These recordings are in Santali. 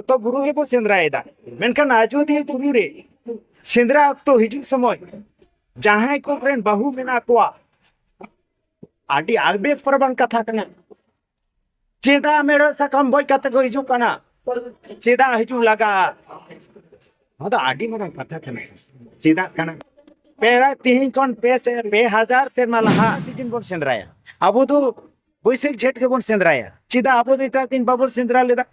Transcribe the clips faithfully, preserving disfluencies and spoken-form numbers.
ᱡᱷᱚᱛᱚ ᱵᱩᱨᱩ ᱜᱮᱵᱚ ᱥᱮᱸᱫᱽᱨᱟᱭᱮᱫᱟ, ᱢᱮᱱᱠᱷᱟᱱ ᱟᱡᱚᱫᱤᱭᱟᱹ ᱵᱩᱨᱩ ᱨᱮ ᱥᱮᱸᱫᱽᱨᱟ ᱚᱠᱛᱚ ᱦᱤᱡᱩᱜ ᱥᱚᱢᱚᱭ ᱡᱟᱦᱟᱸᱭ ᱠᱚᱨᱮᱱ ᱵᱟᱹᱦᱩ ᱢᱮᱱᱟᱜ ᱠᱚᱣᱟ, ᱟᱹᱰᱤ ᱟᱵᱮᱜᱽ ᱯᱨᱚᱵᱚᱱ ᱠᱟᱛᱷᱟ ᱠᱟᱱᱟ᱾ ᱪᱮᱫᱟᱜ ᱢᱮᱲᱦᱮᱫ ᱥᱟᱠᱟᱢ ᱵᱚᱡ ᱠᱟᱛᱮ ᱠᱚ ᱦᱤᱡᱩᱜ ᱠᱟᱱᱟ? ᱪᱮᱫᱟᱜ ᱦᱤᱡᱩᱜ ᱞᱟᱜᱟᱜᱼᱟ? ᱱᱚᱣᱟ ᱫᱚ ᱟᱹᱰᱤ ᱢᱟᱨᱟᱝ ᱠᱟᱛᱷᱟ ᱠᱟᱱᱟ᱾ ᱪᱮᱫᱟᱜ ᱠᱟᱱᱟ? ᱯᱮᱲᱟ ᱛᱤᱦᱤᱧ ᱠᱷᱚᱱ ᱯᱮ ᱥᱮ ᱯᱮ ᱦᱟᱡᱟᱨ ᱥᱮᱨᱢᱟ ᱞᱟᱦᱟ ᱥᱤᱡᱤᱱ ᱵᱚᱱ ᱥᱮᱸᱫᱽᱨᱟᱭᱟ᱾ ᱟᱵᱚ ᱫᱚ ᱵᱟᱹᱭᱥᱟᱹᱠᱷ ᱡᱷᱮᱸᱴ ᱜᱮᱵᱚᱱ ᱥᱮᱸᱫᱽᱨᱟᱭᱟ᱾ ᱪᱮᱫᱟᱜ ᱟᱵᱚ ᱫᱚ ᱮᱴᱟᱜ ᱫᱤᱱ ᱵᱟᱵᱚᱱ ᱥᱮᱸᱫᱽᱨᱟ ᱞᱮᱫᱟ?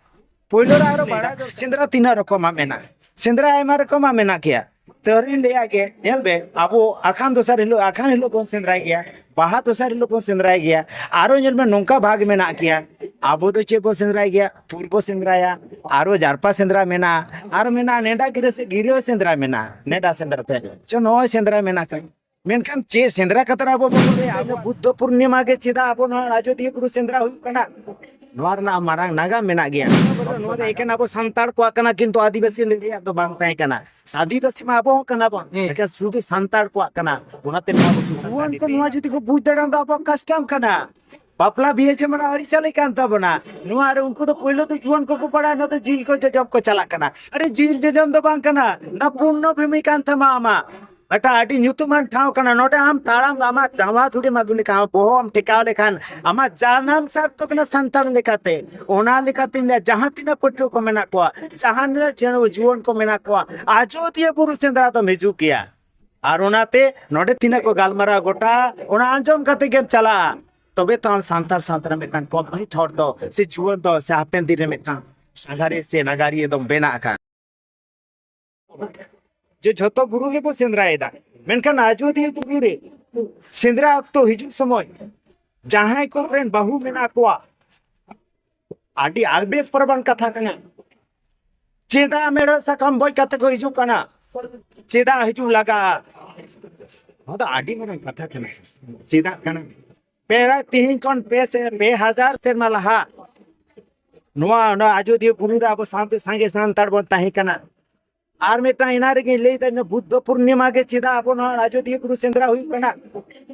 ᱯᱳᱭᱞᱳ ᱨᱮ ᱟᱨᱚ ᱵᱟᱲᱟᱭ ᱫᱚ ᱥᱮᱸᱫᱽᱨᱟ ᱛᱤᱱᱟᱹᱜ ᱨᱚᱠᱚᱢᱟᱜ ᱢᱮᱱᱟᱜᱼᱟ? ᱥᱮᱸᱫᱽᱨᱟ ᱟᱭᱢᱟ ᱨᱚᱠᱚᱢᱟᱜ ᱢᱮᱱᱟᱜ ᱜᱮᱭᱟ᱾ ᱛᱟᱹᱨᱤᱧ ᱞᱟᱹᱭᱟ ᱜᱮ, ᱧᱮᱞ ᱵᱮ, ᱟᱵᱚ ᱟᱠᱷᱟᱱ ᱫᱚᱥᱟᱨ ᱦᱤᱞᱳᱜ, ᱟᱠᱷᱟᱱ ᱦᱤᱞᱳᱜ ᱵᱚᱱ ᱥᱮᱸᱫᱽᱨᱟᱭ ᱜᱮᱭᱟ, ᱵᱟᱦᱟ ᱫᱚᱥᱟᱨ ᱦᱤᱞᱳᱜ ᱵᱚᱱ ᱥᱮᱸᱫᱽᱨᱟᱭ ᱜᱮᱭᱟ᱾ ᱟᱨᱚ ᱧᱮᱞ ᱢᱮ, ᱱᱚᱝᱠᱟ ᱵᱷᱟᱜᱽ ᱢᱮᱱᱟᱜ ᱜᱮᱭᱟ᱾ ᱟᱵᱚ ᱫᱚ ᱪᱮᱫ ᱵᱚᱱ ᱥᱮᱸᱫᱽᱨᱟᱭ ᱜᱮᱭᱟ? ᱯᱩᱨᱵᱚ ᱥᱮᱸᱫᱽᱨᱟᱭᱟ, ᱟᱨᱚ ᱡᱟᱨᱯᱟ ᱥᱮᱸᱫᱽᱨᱟ ᱢᱮᱱᱟᱜᱼᱟ, ᱟᱨᱚ ᱢᱮᱱᱟᱜᱼᱟ ᱱᱮᱰᱟ ᱜᱤᱨᱟᱹ ᱥᱮ ᱜᱤᱨᱟᱹ ᱥᱮᱸᱫᱽᱨᱟ ᱢᱮᱱᱟᱜᱼᱟ, ᱱᱮᱰᱟ ᱥᱮᱸᱫᱽᱨᱟ ᱛᱮ᱾ ᱪᱚ, ᱱᱚᱜᱼᱚᱭ ᱥᱮᱸᱫᱽᱨᱟ ᱢᱮᱱᱟᱜ ᱠᱟᱱ᱾ ᱢᱮᱱᱠᱷᱟᱱ ᱪᱮᱫ ᱥᱮᱸᱫᱽᱨᱟ ᱠᱟᱛᱮ ᱟᱵᱚ ᱵᱚᱱ ᱞᱟᱹᱭᱟ? ᱟᱵᱚ ᱵᱩᱫᱽᱫᱷᱚ ᱯᱩᱨᱱᱤᱢᱟ ᱜᱮ ᱪᱮᱫᱟᱜ ᱟᱵᱚ ᱱᱚᱣᱟ ᱟᱡᱚᱫᱤᱭᱟᱹ ᱵᱩᱨᱩ ᱥᱮᱸᱫᱽᱨᱟ ᱦᱩᱭᱩᱜ ᱠᱟᱱᱟ? ᱱᱚᱣᱟ ᱨᱮᱱᱟᱜ ᱢᱟᱨᱟᱝ ᱱᱟᱜᱟᱢ ᱢᱮᱱᱟᱜ ᱜᱮᱭᱟ᱾ ᱱᱚᱣᱟ ᱫᱚ ᱮᱠᱮᱱ ᱟᱵᱚ ᱥᱟᱱᱛᱟᱲ ᱠᱚᱣᱟᱜ ᱠᱟᱱᱟ, ᱠᱤᱱᱛᱩ ᱟᱹᱫᱤᱵᱟᱹᱥᱤ ᱞᱟᱹᱲᱦᱟᱹᱭᱟᱜ ᱫᱚ ᱵᱟᱝ ᱛᱟᱦᱮᱸ ᱠᱟᱱᱟ᱾ ᱟᱹᱫᱤᱵᱟᱹᱥᱤ ᱢᱟ ᱟᱵᱚ ᱦᱚᱸ ᱠᱟᱱᱟ ᱵᱚᱱ, ᱦᱮᱸ᱾ ᱮᱠᱮᱱ ᱥᱩᱫᱷᱩ ᱥᱟᱱᱛᱟᱲ ᱠᱚᱣᱟᱜ ᱠᱟᱱᱟ᱾ ᱚᱱᱟᱛᱮ ᱱᱚᱣᱟ ᱫᱚ ᱥᱩᱫᱷᱩ ᱡᱩᱣᱟᱹᱱ ᱥᱟᱱᱛᱟᱲ ᱠᱚ ᱱᱚᱣᱟ ᱡᱩᱫᱤ ᱠᱚ ᱵᱩᱡᱽ ᱫᱟᱲᱮᱭᱟᱜᱼᱟ, ᱫᱚ ᱟᱵᱚᱣᱟᱜ ᱠᱟᱥᱴᱚᱢ ᱠᱟᱱᱟ᱾ ᱵᱟᱯᱞᱟ ᱵᱤᱦᱟᱹ ᱡᱮᱢᱚᱱ ᱟᱹᱨᱤᱪᱟᱹᱞᱤ ᱠᱟᱱ ᱛᱟᱵᱚᱱᱟ, ᱱᱚᱣᱟ ᱨᱮ ᱩᱱᱠᱩ ᱫᱚ ᱯᱳᱭᱞᱳ ᱫᱚ ᱡᱩᱣᱟᱹᱱ ᱠᱚᱠᱚ ᱵᱟᱲᱟᱭᱟ, ᱱᱚᱣᱟ ᱫᱚ ᱡᱤᱞ ᱠᱚ ᱡᱚᱡᱚᱢ ᱠᱚ ᱪᱟᱞᱟᱜ ᱠᱟᱱᱟ᱾ ᱟᱨᱮ, ᱡᱤᱞ ᱡᱚᱡᱚᱢ ᱫᱚ ᱵᱟᱝ ᱠᱟᱱᱟ, ᱱᱚᱣᱟ ᱯᱩᱨᱱᱚ ᱵᱷᱩᱢᱤ ᱠᱟᱱ ᱛᱟᱢᱟ ᱟᱢᱟᱜ᱾ ᱢᱤᱫᱴᱟᱝ ᱟᱹᱰᱤ ᱧᱩᱛᱩᱢᱟᱱ ᱴᱷᱟᱶ ᱠᱟᱱᱟ᱾ ᱱᱚᱰᱮ ᱟᱢ ᱛᱟᱲᱟᱢ, ᱟᱢᱟᱜ ᱡᱟᱸᱜᱟ ᱫᱷᱩᱲᱤᱢ ᱟᱹᱜᱩ ᱞᱮᱠᱷᱟᱱ, ᱟᱢᱟᱜ ᱵᱚᱦᱚᱜ ᱮᱢ ᱴᱷᱮᱠᱟᱣ ᱞᱮᱠᱷᱟᱱ, ᱟᱢᱟᱜ ᱡᱟᱱᱟᱢ ᱥᱟᱨᱛᱷᱚᱠ ᱮᱱᱟ ᱥᱟᱱᱛᱟᱲ ᱞᱮᱠᱟᱛᱮ᱾ ᱚᱱᱟ ᱞᱮᱠᱟᱛᱮᱧ ᱞᱟᱹᱭᱟ, ᱡᱟᱦᱟᱸ ᱛᱤᱱᱟᱹᱜ ᱯᱟᱹᱴᱷᱩᱣᱟᱹ ᱠᱚ ᱢᱮᱱᱟᱜ ᱠᱚᱣᱟ, ᱡᱟᱦᱟᱸ ᱛᱤᱱᱟᱹᱜ ᱡᱩᱣᱟᱹᱱ ᱠᱚ ᱢᱮᱱᱟᱜ ᱠᱚᱣᱟ, ᱟᱡᱚᱫᱤᱭᱟᱹ ᱵᱩᱨᱩ ᱥᱮᱸᱫᱽᱨᱟ ᱫᱚᱢ ᱦᱤᱡᱩᱜ ᱜᱮᱭᱟ᱾ ᱟᱨ ᱚᱱᱟᱛᱮ ᱱᱚᱰᱮ ᱛᱤᱱᱟᱹᱜ ᱠᱚ ᱜᱟᱞᱢᱟᱨᱟᱣ ᱜᱚᱴᱟ, ᱚᱱᱟ ᱟᱸᱡᱚᱢ ᱠᱟᱛᱮ ᱜᱮᱢ ᱪᱟᱞᱟᱜᱼᱟ᱾ ᱛᱚᱵᱮ ᱛᱚ ᱟᱢ ᱥᱟᱱᱛᱟᱲ ᱥᱟᱶᱛᱟ ᱨᱮ ᱢᱤᱫᱴᱟᱝ complete ᱦᱚᱲ ᱫᱚ, ᱥᱮ ᱡᱩᱣᱟᱹᱱ ᱫᱚ, ᱥᱮ ᱦᱟᱯᱮᱱ ᱫᱤᱱ ᱨᱮ ᱢᱤᱫᱴᱟᱝ ᱥᱟᱸᱜᱷᱟᱨᱤᱭᱟᱹ ᱥᱮ ᱱᱟᱜᱟᱨᱤᱭᱟᱹ ᱫᱚᱢ ᱵᱮᱱᱟᱜ ᱠᱟᱱ᱾ ᱡᱮ ᱡᱷᱚᱛᱚ ᱵᱩᱨᱩ ᱜᱮᱵᱚ ᱥᱮᱸᱫᱽᱨᱟᱭᱮᱫᱟ, ᱢᱮᱱᱠᱷᱟᱱ ᱟᱡᱚᱫᱤᱭᱟᱹ ᱵᱩᱨᱩ ᱨᱮ ᱥᱮᱸᱫᱽᱨᱟ ᱚᱠᱛᱚ ᱦᱤᱡᱩᱜ ᱥᱚᱢᱚᱭ ᱡᱟᱦᱟᱸᱭ ᱠᱚᱨᱮᱱ ᱵᱟᱹᱦᱩ ᱢᱮᱱᱟᱜ ᱠᱚᱣᱟ, ᱟᱹᱰᱤ ᱟᱵᱮᱜᱽ ᱯᱨᱚᱵᱚᱱ ᱠᱟᱛᱷᱟ ᱠᱟᱱᱟ᱾ ᱪᱮᱫᱟᱜ ᱢᱮᱲᱦᱮᱫ ᱥᱟᱠᱟᱢ ᱵᱚᱡ ᱠᱟᱛᱮ ᱠᱚ ᱦᱤᱡᱩᱜ ᱠᱟᱱᱟ? ᱪᱮᱫᱟᱜ ᱦᱤᱡᱩᱜ ᱞᱟᱜᱟᱜᱼᱟ? ᱱᱚᱣᱟ ᱫᱚ ᱟᱹᱰᱤ ᱢᱟᱨᱟᱝ ᱠᱟᱛᱷᱟ ᱠᱟᱱᱟ᱾ ᱪᱮᱫᱟᱜ ᱠᱟᱱᱟ? ᱯᱮᱲᱟ ᱛᱤᱦᱤᱧ ᱠᱷᱚᱱ ᱯᱮ ᱥᱮ ᱯᱮ ᱦᱟᱡᱟᱨ ᱥᱮᱨᱢᱟ ᱞᱟᱦᱟ ᱱᱚᱣᱟ, ᱱᱚᱣᱟ ᱟᱡᱚᱫᱤᱭᱟᱹ ᱵᱩᱨᱩ ᱨᱮ ᱟᱵᱚ ᱥᱟᱶᱛᱮ ᱥᱟᱸᱜᱮ ᱥᱟᱱᱛᱟᱲ ᱵᱚᱱ ᱛᱟᱦᱮᱸ ᱠᱟᱱᱟ᱾ ᱟᱨ ᱢᱤᱫᱴᱟᱝ ᱮᱱᱟ ᱨᱮᱜᱮᱧ ᱞᱟᱹᱭ ᱫᱟ, ᱤᱱᱟᱹ ᱵᱩᱫᱽᱫᱷᱚ ᱯᱩᱨᱱᱤᱢᱟ ᱜᱮ ᱪᱮᱫᱟᱜ ᱟᱵᱚ ᱱᱚᱣᱟ ᱟᱡᱚᱫᱤᱭᱟᱹ ᱵᱩᱨᱩ ᱥᱮᱸᱫᱽᱨᱟ ᱦᱩᱭᱩᱜ ᱠᱟᱱᱟ?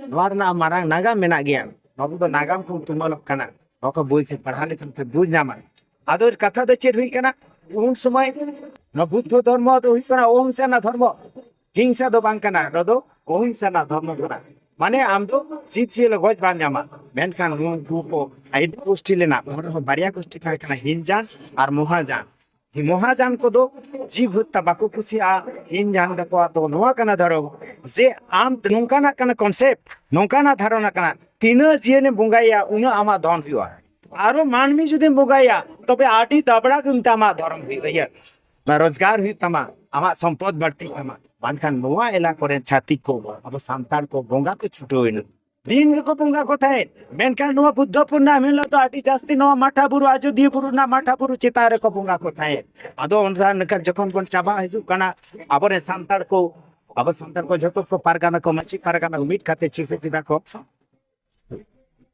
ᱱᱚᱣᱟ ᱨᱮᱱᱟᱜ ᱢᱟᱨᱟᱝ ᱱᱟᱜᱟᱢ ᱢᱮᱱᱟᱜ ᱜᱮᱭᱟ᱾ ᱱᱚᱣᱟ ᱫᱚ ᱱᱟᱜᱟᱢ ᱠᱷᱚᱱ ᱛᱩᱢᱟᱹᱞᱚᱜ ᱠᱟᱱᱟ᱾ ᱱᱚᱣᱟ ᱠᱚ ᱵᱳᱭ ᱠᱚ ᱯᱟᱲᱦᱟᱣ ᱞᱮᱠᱷᱟᱱ ᱯᱮ ᱵᱩᱡᱽ ᱧᱟᱢᱟ᱾ ᱟᱫᱚ ᱠᱟᱛᱷᱟ ᱫᱚ ᱪᱮᱫ ᱦᱩᱭ ᱠᱟᱱᱟ? ᱩᱱ ᱥᱚᱢᱚᱭ ᱱᱚᱣᱟ ᱵᱩᱫᱽᱫᱷᱚ ᱫᱷᱚᱨᱢᱚ ᱫᱚ ᱦᱩᱭᱩᱜ ᱠᱟᱱᱟ ᱚᱦᱤᱝᱥᱟ ᱨᱮᱱᱟᱜ ᱫᱷᱚᱨᱢᱚ᱾ ᱦᱤᱝᱥᱟ ᱫᱚ ᱵᱟᱝ ᱠᱟᱱᱟ, ᱱᱚᱣᱟ ᱫᱚ ᱚᱦᱤᱝᱥᱟ ᱨᱮᱱᱟᱜ ᱫᱷᱚᱨᱢᱚ ᱠᱟᱱᱟ᱾ ᱢᱟᱱᱮ ᱟᱢ ᱫᱚ ᱡᱤᱵᱽ ᱡᱤᱭᱟᱹᱞᱤ ᱜᱚᱡ ᱵᱟᱢ ᱧᱟᱢᱟ᱾ ᱢᱮᱱᱠᱷᱟᱱ ᱱᱩᱠᱩ ᱠᱚ ᱟᱭᱫᱤ ᱜᱳᱥᱴᱤ ᱞᱮᱱᱟ, ᱚᱱᱟ ᱨᱮᱦᱚᱸ ᱵᱟᱨᱭᱟ ᱜᱳᱥᱴᱤ ᱛᱟᱦᱮᱸ ᱠᱟᱱᱟ, ᱦᱤᱱᱡᱟᱱ ᱟᱨ ᱢᱚᱦᱟᱡᱟᱱ᱾ ᱢᱚᱦᱟᱡᱟᱱ ᱠᱚᱫᱚ ᱡᱤᱵᱽ ᱦᱚᱛᱛᱟ ᱵᱟᱠᱚ ᱠᱩᱥᱤᱭᱟᱜᱼᱟ᱾ ᱦᱤᱱᱡᱟᱱ ᱛᱟᱠᱚᱣᱟᱜ ᱫᱚ ᱱᱚᱣᱟ ᱠᱟᱱᱟ ᱫᱷᱚᱨᱚᱢ, ᱡᱮ ᱟᱢ ᱱᱚᱝᱠᱟᱱᱟᱜ ᱠᱟᱱᱟ ᱠᱚᱱᱥᱮᱯᱴ, ᱱᱚᱝᱠᱟᱱᱟᱜ ᱫᱷᱟᱨᱚᱱᱟ ᱠᱟᱱᱟ, ᱛᱤᱱᱟᱹᱜ ᱡᱤᱭᱟᱹᱞᱤᱢ ᱵᱚᱸᱜᱟᱭᱟ ᱩᱱᱟᱹᱜ ᱟᱢᱟᱜ ᱫᱷᱚᱱ ᱦᱩᱭᱩᱜᱼᱟ᱾ ᱟᱨᱚ ᱢᱟᱹᱱᱢᱤ ᱡᱩᱫᱤᱢ ᱵᱚᱸᱜᱟᱭᱟ ᱛᱚᱵᱮ ᱟᱹᱰᱤ ᱫᱟᱵᱲᱟ ᱜᱮ ᱢᱮᱛᱟᱜ ᱟᱢᱟᱜ ᱫᱷᱚᱨᱚᱢ ᱦᱩᱭᱩᱜᱼᱟ, ᱤᱭᱟᱹ, ᱚᱱᱟ ᱨᱳᱡᱽᱜᱟᱨ ᱦᱩᱭᱩᱜ ᱛᱟᱢᱟ, ᱟᱢᱟᱜ ᱥᱚᱢᱯᱚᱫ ᱵᱟᱹᱲᱛᱤᱜ ᱛᱟᱢᱟ᱾ ᱵᱟᱝᱠᱷᱟᱱ ᱱᱚᱣᱟ ᱮᱞᱟᱠᱟ ᱨᱮᱱ ᱪᱷᱟᱹᱛᱤᱠ ᱠᱚ ᱟᱵᱚ ᱥᱟᱱᱛᱟᱲ ᱠᱚ ᱵᱚᱸᱜᱟ ᱠᱚ ᱪᱷᱩᱴᱟᱹᱣ ᱮᱱᱟ᱾ ᱫᱤᱱ ᱜᱮᱠᱚ ᱵᱚᱸᱜᱟ ᱠᱚ ᱛᱟᱦᱮᱸᱫ, ᱢᱮᱱᱠᱷᱟᱱ ᱱᱚᱣᱟ ᱵᱩᱫᱽᱫᱷᱚ ᱯᱩᱨᱱᱟᱢᱤ ᱦᱤᱞᱳᱜ ᱫᱚ ᱟᱹᱰᱤ ᱡᱟᱹᱥᱛᱤ ᱱᱚᱣᱟ ᱢᱟᱴᱷᱟ ᱵᱩᱨᱩ, ᱟᱡᱚᱫᱤᱭᱟᱹ ᱵᱩᱨᱩ ᱨᱮᱱᱟᱜ ᱢᱟᱴᱷᱟ ᱵᱩᱨᱩ ᱪᱮᱛᱟᱱ ᱨᱮᱠᱚ ᱵᱚᱸᱜᱟ ᱠᱚ ᱛᱟᱦᱮᱸᱫ᱾ ᱟᱫᱚ ᱚᱱᱠᱟ ᱱᱮᱛᱟᱨ ᱡᱚᱠᱷᱚᱱ ᱵᱚᱱ ᱪᱟᱵᱟ ᱦᱤᱡᱩᱜ ᱠᱟᱱᱟ, ᱟᱵᱚᱨᱮᱱ ᱥᱟᱱᱛᱟᱲ ᱠᱚ, ᱟᱵᱚ ᱥᱟᱱᱛᱟᱲ ᱠᱚ ᱡᱷᱚᱛᱚ ᱠᱚ ᱯᱟᱨᱜᱟᱱᱟ ᱠᱚ, ᱢᱟᱹᱡᱷᱤ ᱯᱟᱨᱜᱟᱱᱟ ᱠᱚ ᱢᱤᱫ ᱠᱟᱛᱮ ᱪᱤᱠᱟᱹ ᱠᱮᱫᱟ ᱠᱚ,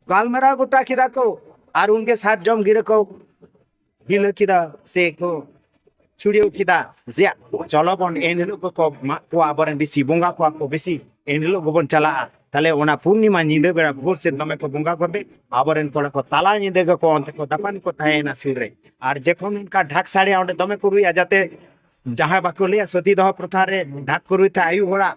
ᱜᱟᱞᱢᱟᱨᱟᱣ ᱜᱚᱴᱟ ᱠᱮᱫᱟ ᱠᱚ, ᱟᱨ ᱩᱱᱜᱮ ᱥᱟᱨᱡᱚᱢ ᱜᱤᱨᱟᱹ ᱠᱚ ᱵᱤᱞᱟᱹ ᱠᱮᱫᱟ ᱥᱮ ᱠᱚ ᱪᱷᱩᱲᱭᱟᱹᱣ ᱠᱮᱫᱟ ᱡᱮ ᱪᱚᱞᱚ ᱵᱚᱱ ᱮᱱ ᱦᱤᱞᱳᱜ ᱜᱮᱠᱚ ᱢᱟᱜ ᱠᱚᱣᱟ, ᱟᱵᱚᱨᱮᱱ ᱵᱮᱥᱤ ᱵᱚᱸᱜᱟ ᱠᱚᱣᱟ ᱠᱚ ᱵᱮᱥᱤ, ᱮᱱ ᱦᱤᱞᱳᱜ ᱜᱮᱵᱚᱱ ᱪᱟᱞᱟᱜᱼᱟ᱾ ᱛᱟᱦᱞᱮ ᱚᱱᱟ ᱯᱩᱨᱱᱤᱢᱟ ᱧᱤᱫᱟᱹ ᱵᱮᱲᱟ ᱵᱷᱳᱨ ᱥᱮᱫ ᱫᱚᱢᱮ ᱠᱚ ᱵᱚᱸᱜᱟ ᱠᱚᱛᱮ ᱟᱵᱚᱨᱮᱱ ᱠᱚᱲᱟ ᱠᱚ ᱛᱟᱞᱟ ᱧᱤᱫᱟᱹ ᱜᱮᱠᱚ ᱚᱱᱛᱮ ᱠᱚ ᱫᱟᱯᱟᱱ ᱠᱚ ᱛᱟᱦᱮᱸᱭᱮᱱᱟ ᱥᱩᱨ ᱨᱮ᱾ ᱟᱨ ᱡᱚᱠᱷᱚᱱ ᱚᱱᱠᱟ ᱰᱷᱟᱠ ᱥᱟᱰᱮᱭᱟ, ᱚᱸᱰᱮ ᱫᱚᱢᱮ ᱠᱚ ᱨᱩᱭᱟ, ᱡᱟᱛᱮ ᱡᱟᱦᱟᱸ ᱵᱟᱠᱚ ᱞᱟᱹᱭᱟ ᱥᱚᱛᱤ ᱫᱚᱦᱚ ᱯᱨᱚᱛᱷᱟ ᱨᱮ ᱰᱷᱟᱠ ᱠᱚ ᱨᱩᱭ ᱛᱟᱦᱮᱸ ᱟᱹᱭᱩᱵ ᱦᱚᱲᱟᱜ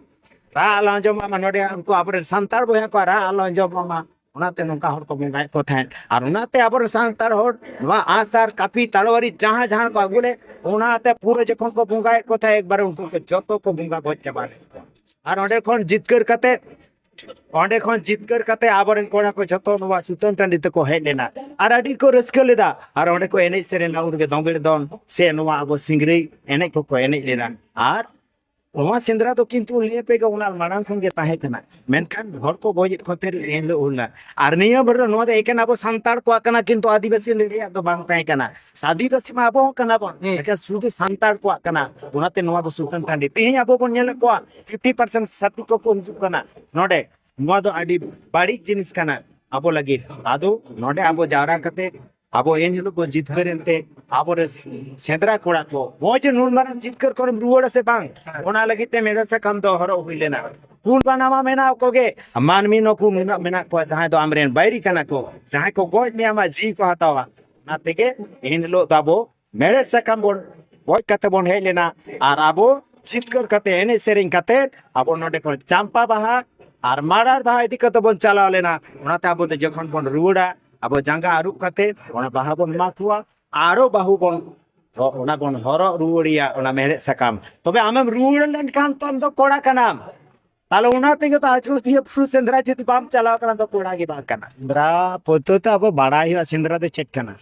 ᱨᱟᱜ ᱟᱞᱚ ᱟᱸᱡᱚᱢᱚᱜ ᱢᱟ, ᱱᱚᱰᱮ ᱩᱱᱠᱩ ᱟᱵᱚᱨᱮᱱ ᱥᱟᱱᱛᱟᱲ ᱵᱚᱭᱦᱟ ᱠᱚᱣᱟᱜ ᱨᱟᱜ ᱟᱞᱚ ᱟᱸᱡᱚᱢᱚᱜ ᱢᱟ, ᱚᱱᱟᱛᱮ ᱱᱚᱝᱠᱟ ᱦᱚᱲ ᱠᱚ ᱵᱚᱸᱜᱟᱭᱮᱫ ᱠᱚ ᱛᱟᱦᱮᱸᱫ᱾ ᱟᱨ ᱚᱱᱟᱛᱮ ᱟᱵᱚᱨᱮᱱ ᱥᱟᱱᱛᱟᱲ ᱦᱚᱲ ᱱᱚᱣᱟ ᱟᱸᱜᱼᱥᱟᱨ, ᱠᱟᱹᱯᱤ, ᱛᱟᱲᱣᱟᱨᱤ ᱡᱟᱦᱟᱸ ᱡᱟᱦᱟᱸ ᱠᱚ ᱟᱹᱜᱩ ᱞᱮᱫ, ᱚᱱᱟᱛᱮ ᱯᱩᱨᱟᱹ ᱡᱚᱠᱷᱚᱱ ᱠᱚ ᱵᱚᱸᱜᱟᱭᱮᱫ ᱠᱚ ᱛᱟᱦᱮᱸᱫ, ᱮᱠᱵᱟᱨᱮ ᱩᱱᱠᱩ ᱠᱚ ᱡᱚᱛᱚ ᱠᱚ ᱵᱚᱸᱜᱟ ᱜᱚᱡ ᱪᱟᱵᱟ ᱞᱮᱫ ᱠᱚᱣᱟ᱾ ᱟᱨ ᱚᱸᱰᱮ ᱠᱷᱚᱱ ᱡᱤᱛᱠᱟᱹᱨ ᱠᱟᱛᱮ, ᱚᱸᱰᱮ ᱠᱷᱚᱱ ᱡᱤᱛᱠᱟᱹᱨ ᱠᱟᱛᱮ ᱟᱵᱚᱨᱮᱱ ᱠᱚᱲᱟ ᱠᱚ ᱡᱷᱚᱛᱚ ᱱᱚᱣᱟ ᱥᱩᱛᱟᱹᱱ ᱴᱟᱺᱰᱤ ᱛᱮᱠᱚ ᱦᱮᱡ ᱞᱮᱱᱟ᱾ ᱟᱨ ᱟᱹᱰᱤ ᱠᱚ ᱨᱟᱹᱥᱠᱟᱹ ᱞᱮᱫᱟ᱾ ᱟᱨ ᱚᱸᱰᱮ ᱠᱚ ᱮᱱᱮᱡ ᱥᱮᱨᱮᱧ ᱞᱮᱫᱟ, ᱩᱱᱨᱮᱜᱮ ᱫᱚᱝᱜᱮᱲ ᱫᱚᱱ ᱥᱮ ᱱᱚᱣᱟ ᱟᱵᱚ ᱥᱤᱝᱨᱟᱹᱭ ᱮᱱᱮᱡ ᱠᱚᱠᱚ ᱮᱱᱮᱡ ᱞᱮᱫᱟ᱾ ᱟᱨ ᱱᱚᱣᱟ ᱥᱮᱸᱫᱽᱨᱟ ᱫᱚ ᱠᱤᱱᱛᱩ ᱞᱟᱹᱭ ᱯᱮ ᱜᱮ ᱚᱱᱟ ᱢᱟᱲᱟᱝ ᱠᱷᱚᱱ ᱜᱮ ᱛᱟᱦᱮᱸ ᱠᱟᱱᱟ, ᱢᱮᱱᱠᱷᱟᱱ ᱦᱚᱲ ᱠᱚ ᱜᱚᱡᱮᱫ ᱠᱚᱛᱮ ᱮᱱ ᱦᱤᱞᱳᱜ ᱦᱩᱞᱱᱟ᱾ ᱟᱨ ᱱᱤᱭᱟᱹ ᱵᱟᱨ ᱫᱚ ᱱᱚᱣᱟ ᱫᱚ ᱮᱠᱮᱱ ᱟᱵᱚ ᱥᱟᱱᱛᱟᱲ ᱠᱚᱣᱟᱜ ᱠᱟᱱᱟ, ᱠᱤᱱᱛᱩ ᱟᱹᱫᱤᱵᱟᱹᱥᱤ ᱞᱟᱹᱲᱦᱟᱹᱭᱟᱜ ᱫᱚ ᱵᱟᱝ ᱛᱟᱦᱮᱸ ᱠᱟᱱᱟ᱾ ᱟᱹᱫᱤᱵᱟᱹᱥᱤ ᱢᱟ ᱟᱵᱚ ᱦᱚᱸ ᱠᱟᱱᱟ ᱵᱚᱱ, ᱦᱩᱸ᱾ ᱮᱠᱮᱱ ᱥᱩᱫᱷᱩ ᱥᱟᱱᱛᱟᱲ ᱠᱚᱣᱟᱜ ᱠᱟᱱᱟ᱾ ᱚᱱᱟᱛᱮ ᱱᱚᱣᱟ ᱫᱚ ᱥᱩᱛᱟᱹᱱ ᱴᱟᱺᱰᱤ᱾ ᱛᱮᱦᱮᱧ ᱟᱵᱚ ᱵᱚᱱ ᱧᱮᱞᱮᱫ ᱠᱚᱣᱟ ᱯᱷᱤᱯᱴᱤ ᱯᱟᱨᱥᱮᱱᱴ ᱥᱟᱛᱤᱠ ᱠᱚᱠᱚ ᱦᱤᱡᱩᱜ ᱠᱟᱱᱟ ᱱᱚᱰᱮ᱾ ᱱᱚᱣᱟ ᱫᱚ ᱟᱹᱰᱤ ᱵᱟᱹᱲᱤᱡ ᱡᱤᱱᱤᱥ ᱠᱟᱱᱟ ᱟᱵᱚ ᱞᱟᱹᱜᱤᱫ᱾ ᱟᱫᱚ ᱱᱚᱰᱮ ᱟᱵᱚ ᱡᱟᱣᱨᱟ ᱠᱟᱛᱮ ᱟᱵᱚ ᱮᱱ ᱦᱤᱞᱳᱜ ᱵᱚ ᱡᱤᱛᱠᱟᱹᱨ ᱮᱱᱛᱮ ᱟᱵᱚᱨᱮᱱ ᱥᱮᱸᱫᱽᱨᱟ ᱠᱚᱲᱟ ᱠᱚ ᱱᱚᱜᱼᱚᱭ ᱡᱮ ᱱᱩᱱ ᱢᱟᱨᱟᱝ ᱡᱤᱛᱠᱟᱹᱨ ᱠᱷᱚᱱᱮᱢ ᱨᱩᱣᱟᱹᱲᱟ ᱥᱮ ᱵᱟᱝ, ᱚᱱᱟ ᱞᱟᱹᱜᱤᱫ ᱛᱮ ᱢᱮᱲᱟ ᱥᱟᱠᱟᱢ ᱫᱚ ᱦᱚᱨᱚᱜ ᱦᱩᱭ ᱞᱮᱱᱟ᱾ ᱠᱩᱞ ᱵᱟᱱᱟ ᱢᱟ ᱢᱮᱱᱟᱜ ᱠᱚᱜᱮ, ᱢᱟᱹᱱᱢᱤ ᱱᱩᱠᱩ ᱱᱩᱱᱟᱹᱜ ᱢᱮᱱᱟᱜ ᱠᱚᱣᱟ, ᱡᱟᱦᱟᱸᱭ ᱫᱚ ᱟᱢᱨᱮᱱ ᱵᱟᱹᱭᱨᱤ ᱠᱟᱱᱟ ᱠᱚ, ᱡᱟᱦᱟᱸᱭ ᱠᱚ ᱜᱚᱡ ᱢᱮᱭᱟ ᱟᱢᱟᱜ ᱡᱤᱣᱤ ᱠᱚ ᱦᱟᱛᱟᱣᱟ᱾ ᱚᱱᱟ ᱛᱮᱜᱮ ᱮᱱ ᱦᱤᱞᱳᱜ ᱫᱚ ᱟᱵᱚ ᱢᱮᱲᱦᱮᱫ ᱥᱟᱠᱟᱢ ᱵᱚᱱ ᱵᱚᱡ ᱠᱟᱛᱮ ᱵᱚᱱ ᱦᱮᱡ ᱞᱮᱱᱟ, ᱟᱨ ᱟᱵᱚ ᱡᱤᱛᱠᱟᱹᱨ ᱠᱟᱛᱮ, ᱮᱱᱮᱡ ᱥᱮᱨᱮᱧ ᱠᱟᱛᱮ, ᱟᱵᱚ ᱱᱚᱰᱮ ᱠᱷᱚᱱ ᱪᱟᱢᱯᱟ ᱵᱟᱦᱟ ᱟᱨ ᱢᱟᱲᱟᱨ ᱵᱟᱦᱟ ᱤᱫᱤ ᱠᱟᱛᱮ ᱵᱚᱱ ᱪᱟᱞᱟᱣ ᱞᱮᱱᱟ᱾ ᱚᱱᱟᱛᱮ ᱟᱵᱚ ᱫᱚ ᱡᱚᱠᱷᱚᱱ ᱵᱚᱱ ᱨᱩᱣᱟᱹᱲᱟ, ᱟᱵᱚ ᱡᱟᱸᱜᱟ ᱟᱹᱨᱩᱵ ᱠᱟᱛᱮ ᱚᱱᱟ ᱵᱟᱦᱟ ᱵᱚᱱ ᱮᱢᱟ ᱠᱚᱣᱟ, ᱟᱨᱚ ᱵᱟᱹᱦᱩ ᱵᱚᱱ, ᱚᱱᱟ ᱵᱚᱱ ᱦᱚᱨᱚᱜ ᱨᱩᱣᱟᱹᱲᱮᱭᱟ, ᱚᱱᱟ ᱢᱮᱲᱦᱮᱫ ᱥᱟᱠᱟᱢ᱾ ᱛᱚᱵᱮ ᱟᱢᱮᱢ ᱨᱩᱣᱟᱹᱲ ᱞᱮᱱᱠᱷᱟᱱ ᱛᱚ ᱟᱢ ᱫᱚ ᱠᱚᱲᱟ ᱠᱟᱱᱟᱢ᱾ ᱛᱟᱦᱞᱮ ᱚᱱᱟ ᱛᱮᱜᱮ ᱛᱚ ᱟᱡᱚᱫᱤᱭᱟᱹ ᱵᱩᱨᱩ ᱥᱮᱸᱫᱽᱨᱟ ᱡᱩᱫᱤ ᱵᱟᱢ ᱪᱟᱞᱟᱣ ᱠᱟᱱᱟ, ᱛᱚ ᱠᱚᱲᱟ ᱜᱮ ᱵᱟᱝ ᱠᱟᱱᱟ᱾ ᱥᱮᱸᱫᱽᱨᱟ ᱯᱚᱫᱽᱫᱷᱚᱛᱤ ᱟᱵᱚ ᱵᱟᱲᱟᱭ ᱦᱩᱭᱩᱜᱼᱟ, ᱥᱮᱸᱫᱽᱨᱟ ᱫᱚ ᱪᱮᱫ ᱠᱟᱱᱟ᱾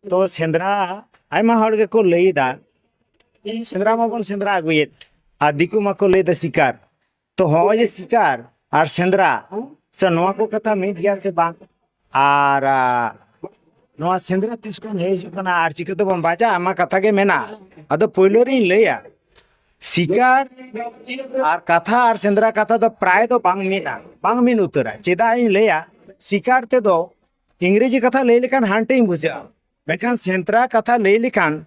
ᱛᱚ ᱥᱮᱸᱫᱽᱨᱟ ᱟᱭᱢᱟ ᱦᱚᱲ ᱜᱮᱠᱚ ᱞᱟᱹᱭ ᱮᱫᱟ, ᱥᱮᱸᱫᱽᱨᱟ ᱢᱟᱵᱚᱱ ᱥᱮᱸᱫᱽᱨᱟ ᱟᱹᱜᱩᱭᱮᱫ, ᱟᱨ ᱫᱤᱠᱩ ᱢᱟᱠᱚ ᱞᱟᱹᱭ ᱮᱫᱟ ᱥᱤᱠᱟᱨ᱾ ᱛᱚ ᱦᱚᱸᱜᱼᱚᱭ ᱡᱮ ᱥᱤᱠᱟᱨ ᱟᱨ ᱥᱮᱸᱫᱽᱨᱟ, ᱥᱮ ᱱᱚᱣᱟ ᱠᱚ ᱠᱟᱛᱷᱟ ᱢᱤᱫ ᱜᱮᱭᱟ ᱥᱮ ᱵᱟᱝ? ᱟᱨ ᱟ, ᱱᱚᱣᱟ ᱥᱮᱸᱫᱽᱨᱟ ᱛᱤᱥ ᱠᱷᱚᱱ ᱦᱮᱡ ᱦᱤᱡᱩᱜ ᱠᱟᱱᱟ ᱟᱨ ᱪᱤᱠᱟᱹ ᱛᱮᱵᱚᱱ ᱵᱟᱡᱟᱜᱼᱟ, ᱟᱭᱢᱟ ᱠᱟᱛᱷᱟ ᱜᱮ ᱢᱮᱱᱟᱜᱼᱟ᱾ ᱟᱫᱚ ᱯᱳᱭᱞᱳ ᱨᱤᱧ ᱞᱟᱹᱭᱟ, ᱥᱤᱠᱟᱨ ᱟᱨ ᱠᱟᱛᱷᱟ ᱟᱨ ᱥᱮᱸᱫᱽᱨᱟ ᱠᱟᱛᱷᱟ ᱫᱚ ᱯᱨᱟᱭ ᱫᱚ ᱵᱟᱝ ᱢᱤᱫᱟ, ᱵᱟᱝ ᱢᱤᱫ ᱩᱛᱟᱹᱨᱟ᱾ ᱪᱮᱫᱟᱜ ᱤᱧ ᱞᱟᱹᱭᱟ, ᱥᱤᱠᱟᱨ ᱛᱮᱫᱚ ᱤᱝᱨᱮᱡᱤ ᱠᱟᱛᱷᱟ ᱞᱟᱹᱭ ᱞᱮᱠᱷᱟᱱ ᱦᱟᱱᱴᱤᱝ ᱵᱩᱡᱷᱟᱹᱜᱼᱟ, ᱢᱮᱱᱠᱷᱟᱱ ᱥᱮᱸᱫᱽᱨᱟ ᱠᱟᱛᱷᱟ ᱞᱟᱹᱭ ᱞᱮᱠᱷᱟᱱ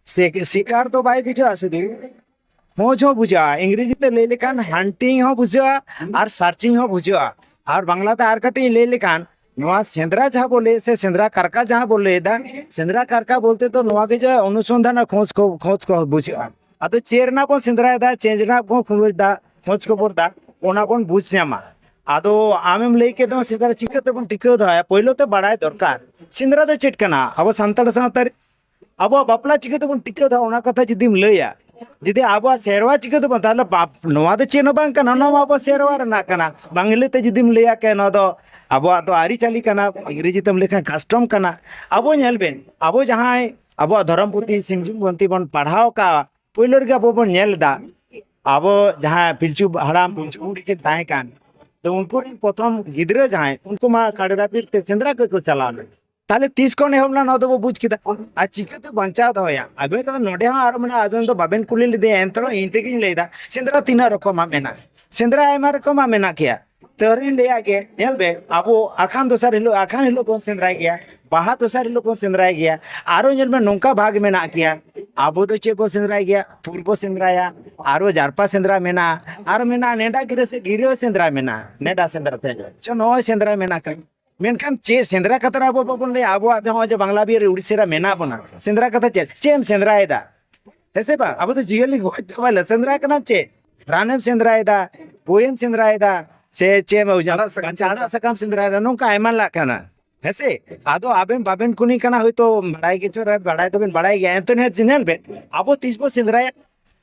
ᱥᱮ ᱥᱤᱠᱟᱨ ᱫᱚ ᱵᱟᱭ ᱵᱩᱡᱷᱟᱹᱜᱼᱟ, ᱥᱩᱫᱷᱩ ᱠᱷᱚᱡᱽ ᱦᱚᱸ ᱵᱩᱡᱷᱟᱹᱜᱼᱟ, ᱤᱝᱨᱮᱡᱤ ᱛᱮ ᱞᱟᱹᱭ ᱞᱮᱠᱷᱟᱱ ᱦᱟᱱᱴᱤᱝ ᱦᱚᱸ ᱵᱩᱡᱷᱟᱹᱜᱼᱟ ᱟᱨ ᱥᱟᱨᱪᱤᱝ ᱦᱚᱸ ᱵᱩᱡᱷᱟᱹᱜᱼᱟ᱾ ᱟᱨ ᱵᱟᱝᱞᱟ ᱛᱮ ᱟᱨ ᱠᱟᱹᱴᱤᱡ ᱤᱧ ᱞᱟᱹᱭ ᱞᱮᱠᱷᱟᱱ, ᱱᱚᱣᱟ ᱥᱮᱸᱫᱽᱨᱟ ᱡᱟᱦᱟᱸ ᱵᱚ ᱞᱟᱹᱭ ᱥᱮ ᱥᱮᱸᱫᱽᱨᱟ ᱠᱟᱨᱠᱟ ᱡᱟᱦᱟᱸ ᱵᱚ ᱞᱟᱹᱭ ᱮᱫᱟ, ᱥᱮᱸᱫᱽᱨᱟ ᱠᱟᱨᱠᱟ ᱵᱚᱞᱛᱮ ᱫᱚ ᱱᱚᱣᱟ ᱜᱮ ᱡᱮ ᱚᱱᱩᱥᱚᱱᱫᱷᱟᱱ ᱟᱨ ᱠᱷᱚᱡᱽ ᱠᱚ, ᱠᱷᱚᱡᱽ ᱠᱚ ᱵᱩᱡᱷᱟᱹᱜᱼᱟ᱾ ᱟᱫᱚ ᱪᱮᱫ ᱨᱮᱱᱟᱜ ᱵᱚᱱ ᱥᱮᱸᱫᱽᱨᱟᱭᱮᱫᱟ, ᱪᱮᱫ ᱨᱮᱱᱟᱜ ᱵᱚᱱ ᱠᱷᱚᱵᱚᱨ ᱫᱟ, ᱠᱷᱚᱡᱽ ᱠᱷᱚᱵᱚᱨ ᱫᱟ, ᱚᱱᱟ ᱵᱚᱱ ᱵᱩᱡᱽ ᱧᱟᱢᱟ᱾ ᱟᱫᱚ ᱟᱢᱮᱢ ᱞᱟᱹᱭ ᱠᱮᱫ ᱫᱚ ᱥᱮᱸᱫᱽᱨᱟ ᱪᱤᱠᱟᱹ ᱛᱮᱵᱚᱱ ᱴᱤᱠᱟᱹᱣ ᱫᱚᱦᱚᱭᱟ? ᱯᱳᱭᱞᱳ ᱛᱮ ᱵᱟᱲᱟᱭ ᱫᱚᱨᱠᱟᱨ, ᱥᱮᱸᱫᱽᱨᱟ ᱫᱚ ᱪᱮᱫ ᱠᱟᱱᱟ? ᱟᱵᱚ ᱥᱟᱱᱛᱟᱲ ᱥᱟᱶᱛᱟ ᱨᱮ ᱟᱵᱚᱣᱟᱜ ᱵᱟᱯᱞᱟ ᱪᱤᱠᱟᱹ ᱛᱮᱵᱚᱱ ᱴᱤᱠᱟᱹᱣ ᱫᱚᱦᱚᱭᱟ, ᱚᱱᱟ ᱠᱟᱛᱷᱟ ᱡᱩᱫᱤᱢ ᱞᱟᱹᱭᱟ, ᱡᱩᱫᱤ ᱟᱵᱚᱣᱟᱜ ᱥᱮᱨᱣᱟ ᱪᱤᱠᱟᱹ ᱛᱮᱵᱚᱱ, ᱛᱟᱦᱞᱮ ᱵᱟᱯ-, ᱱᱚᱣᱟ ᱫᱚ ᱪᱮᱫ ᱦᱚᱸ ᱵᱟᱝ ᱠᱟᱱᱟ, ᱱᱚᱣᱟ ᱢᱟ ᱟᱵᱚᱣᱟᱜ ᱥᱮᱨᱣᱟ ᱨᱮᱱᱟᱜ ᱠᱟᱱᱟ᱾ ᱵᱟᱝᱞᱟ ᱛᱮ ᱡᱩᱫᱤᱢ ᱞᱟᱹᱭᱟ, ᱠᱮ ᱱᱚᱣᱟ ᱫᱚ ᱟᱵᱚᱣᱟᱜ ᱫᱚ ᱟᱹᱨᱤᱪᱟᱹᱞᱤ ᱠᱟᱱᱟ, ᱤᱝᱨᱮᱡᱤ ᱛᱮᱢ ᱞᱟᱹᱭ ᱠᱷᱟᱱ ᱠᱟᱥᱴᱚᱢ ᱠᱟᱱᱟ᱾ ᱟᱵᱚ ᱧᱮᱞ ᱵᱮᱱ, ᱟᱵᱚ ᱡᱟᱦᱟᱸᱭ ᱟᱵᱚᱣᱟᱜ ᱫᱷᱚᱨᱚᱢ ᱯᱩᱛᱷᱤ ᱥᱤᱢᱡᱩᱢ ᱜᱚᱱᱛᱤ ᱵᱚᱱ ᱯᱟᱲᱦᱟᱣ ᱠᱟᱜᱼᱟ, ᱯᱳᱭᱞᱳ ᱨᱮᱜᱮ ᱟᱵᱚ ᱵᱚᱱ ᱧᱮᱞ ᱮᱫᱟ, ᱟᱵᱚ ᱡᱟᱦᱟᱸ ᱯᱤᱞᱪᱩ ᱦᱟᱲᱟᱢ ᱯᱤᱞᱪᱩ ᱵᱩᱲᱦᱤ ᱠᱤᱱ ᱛᱟᱦᱮᱸ ᱠᱟᱱ, ᱛᱚ ᱩᱱᱠᱩ ᱨᱮᱱ ᱯᱨᱚᱛᱷᱚᱢ ᱜᱤᱫᱽᱨᱟᱹ ᱡᱟᱦᱟᱸᱭ, ᱩᱱᱠᱩ ᱢᱟ ᱠᱟᱰᱮᱨᱟ ᱵᱤᱨ ᱛᱮ ᱥᱮᱸᱫᱽᱨᱟ ᱠᱚ ᱠᱚ ᱪᱟᱞᱟᱣ ᱞᱮᱱᱟ᱾ ᱛᱟᱦᱞᱮ ᱛᱤᱥ ᱠᱷᱚᱱ ᱮᱦᱚᱵ ᱞᱮᱱᱟ, ᱱᱚᱣᱟ ᱫᱚᱵᱚ ᱵᱩᱡᱽ ᱠᱮᱫᱟ᱾ ᱟᱨ ᱪᱤᱠᱟᱹᱛᱮ ᱵᱟᱧᱪᱟᱣ ᱫᱚᱦᱚᱭᱟ? ᱟᱵᱮᱱ ᱫᱚ ᱱᱚᱰᱮ ᱦᱚᱸ ᱟᱨᱚ ᱢᱮᱱᱟᱜᱼᱟ, ᱟᱵᱮᱱ ᱫᱚ ᱵᱟᱵᱮᱱ ᱠᱩᱞᱤ ᱞᱮᱫᱮᱭᱟ, ᱮᱱᱛᱮ ᱨᱮᱦᱚᱸ ᱤᱧ ᱛᱮᱜᱮᱧ ᱞᱟᱹᱭᱫᱟ, ᱥᱮᱸᱫᱽᱨᱟ ᱛᱤᱱᱟᱹᱜ ᱨᱚᱠᱚᱢᱟᱜ ᱢᱮᱱᱟᱜᱼᱟ? ᱥᱮᱸᱫᱽᱨᱟ ᱟᱭᱢᱟ ᱨᱚᱠᱚᱢᱟᱜ ᱢᱮᱱᱟᱜ ᱜᱮᱭᱟ᱾ ᱛᱟᱹᱨᱤᱧ ᱞᱟᱹᱭᱟ ᱜᱮ, ᱧᱮᱞ ᱵᱮ, ᱟᱵᱚ ᱟᱠᱷᱟᱱ ᱫᱚᱥᱟᱨ ᱦᱤᱞᱳᱜ, ᱟᱠᱷᱟᱱ ᱦᱤᱞᱳᱜ ᱵᱚᱱ ᱥᱮᱸᱫᱽᱨᱟᱭ ᱜᱮᱭᱟ, ᱵᱟᱦᱟ ᱫᱚᱥᱟᱨ ᱦᱤᱞᱳᱜ ᱵᱚᱱ ᱥᱮᱸᱫᱽᱨᱟᱭ ᱜᱮᱭᱟ᱾ ᱟᱨᱚ ᱧᱮᱞ ᱵᱮ, ᱱᱚᱝᱠᱟ ᱵᱷᱟᱜᱽ ᱢᱮᱱᱟᱜ ᱜᱮᱭᱟ, ᱟᱵᱚ ᱫᱚ ᱪᱮᱫ ᱵᱚᱱ ᱥᱮᱸᱫᱽᱨᱟᱭ ᱜᱮᱭᱟ? ᱯᱩᱨ ᱵᱚ ᱥᱮᱸᱫᱽᱨᱟᱭᱟ, ᱟᱨᱚ ᱡᱟᱨᱯᱟ ᱥᱮᱸᱫᱽᱨᱟ ᱢᱮᱱᱟᱜᱼᱟ, ᱟᱨ ᱢᱮᱱᱟᱜᱼᱟ ᱱᱮᱰᱟ ᱜᱤᱨᱟᱹ ᱥᱮ ᱜᱤᱨᱟᱹ ᱥᱮᱸᱫᱽᱨᱟ ᱢᱮᱱᱟᱜᱼᱟ, ᱱᱮᱰᱟ ᱥᱮᱸᱫᱽᱨᱟ ᱛᱮ ᱪᱚ ᱱᱚᱜᱼᱚᱭ ᱥᱮᱸᱫᱽᱨᱟ ᱢᱮᱱᱟᱜ ᱠᱟᱜ᱾ ᱢᱮᱱᱠᱷᱟᱱ ᱪᱮᱫ ᱥᱮᱸᱫᱽᱨᱟ ᱠᱟᱛᱷᱟ ᱨᱮ ᱟᱵᱚ ᱵᱟᱵᱚᱱ ᱞᱟᱹᱭᱟ? ᱟᱵᱚᱣᱟᱜ ᱫᱚ ᱱᱚᱜᱼᱚᱭ ᱡᱮ ᱵᱟᱝᱞᱟ ᱵᱤᱦᱟᱨ ᱨᱮ ᱩᱲᱤᱥᱥᱟ ᱨᱮ ᱢᱮᱱᱟᱜ ᱵᱚᱱᱟ, ᱥᱮᱸᱫᱽᱨᱟ ᱠᱟᱛᱷᱟ ᱪᱮᱫ? ᱪᱮᱫ ᱮᱢ ᱥᱮᱸᱫᱽᱨᱟᱭᱮᱫᱟ? ᱦᱮᱸ ᱥᱮ ᱵᱟᱝ? ᱟᱵᱚ ᱫᱚ ᱡᱤᱭᱟᱹᱞᱤ ᱜᱚᱡ ᱫᱚ ᱵᱟᱞᱮ ᱥᱮᱸᱫᱽᱨᱟ ᱠᱟᱱᱟ᱾ ᱪᱮᱫ ᱨᱟᱱᱮᱢ ᱥᱮᱸᱫᱽᱨᱟᱭᱮᱫᱟ, ᱵᱳᱭᱮᱢ ᱥᱮᱸᱫᱽᱨᱟᱭᱮᱫᱟ, ᱥᱮ ᱪᱮᱫ ᱮᱢ ᱟᱲᱟᱜ ᱥᱟᱠᱟᱢ ᱟᱲᱟᱜ ᱥᱟᱠᱟᱢ ᱥᱮᱸᱫᱽᱨᱟᱭᱮᱫᱟ? ᱱᱚᱝᱠᱟ ᱟᱭᱢᱟ ᱞᱟᱜ ᱠᱟᱱᱟ᱾ ᱦᱮᱸ ᱥᱮ? ᱟᱫᱚ ᱟᱵᱮᱱ ᱵᱟᱵᱮᱱ ᱠᱩᱞᱤ ᱠᱟᱱᱟ, ᱦᱚᱭᱛᱳ ᱵᱟᱲᱟᱭ ᱜᱮᱪᱚ, ᱵᱟᱲᱟᱭ ᱫᱚᱵᱮᱱ ᱵᱟᱲᱟᱭ ᱜᱮᱭᱟ, ᱮᱱᱛᱮ ᱧᱮᱞ ᱵᱮᱱ, ᱟᱵᱚ ᱛᱤᱥ ᱵᱚ ᱥᱮᱸᱫᱽᱨᱟᱭᱟ?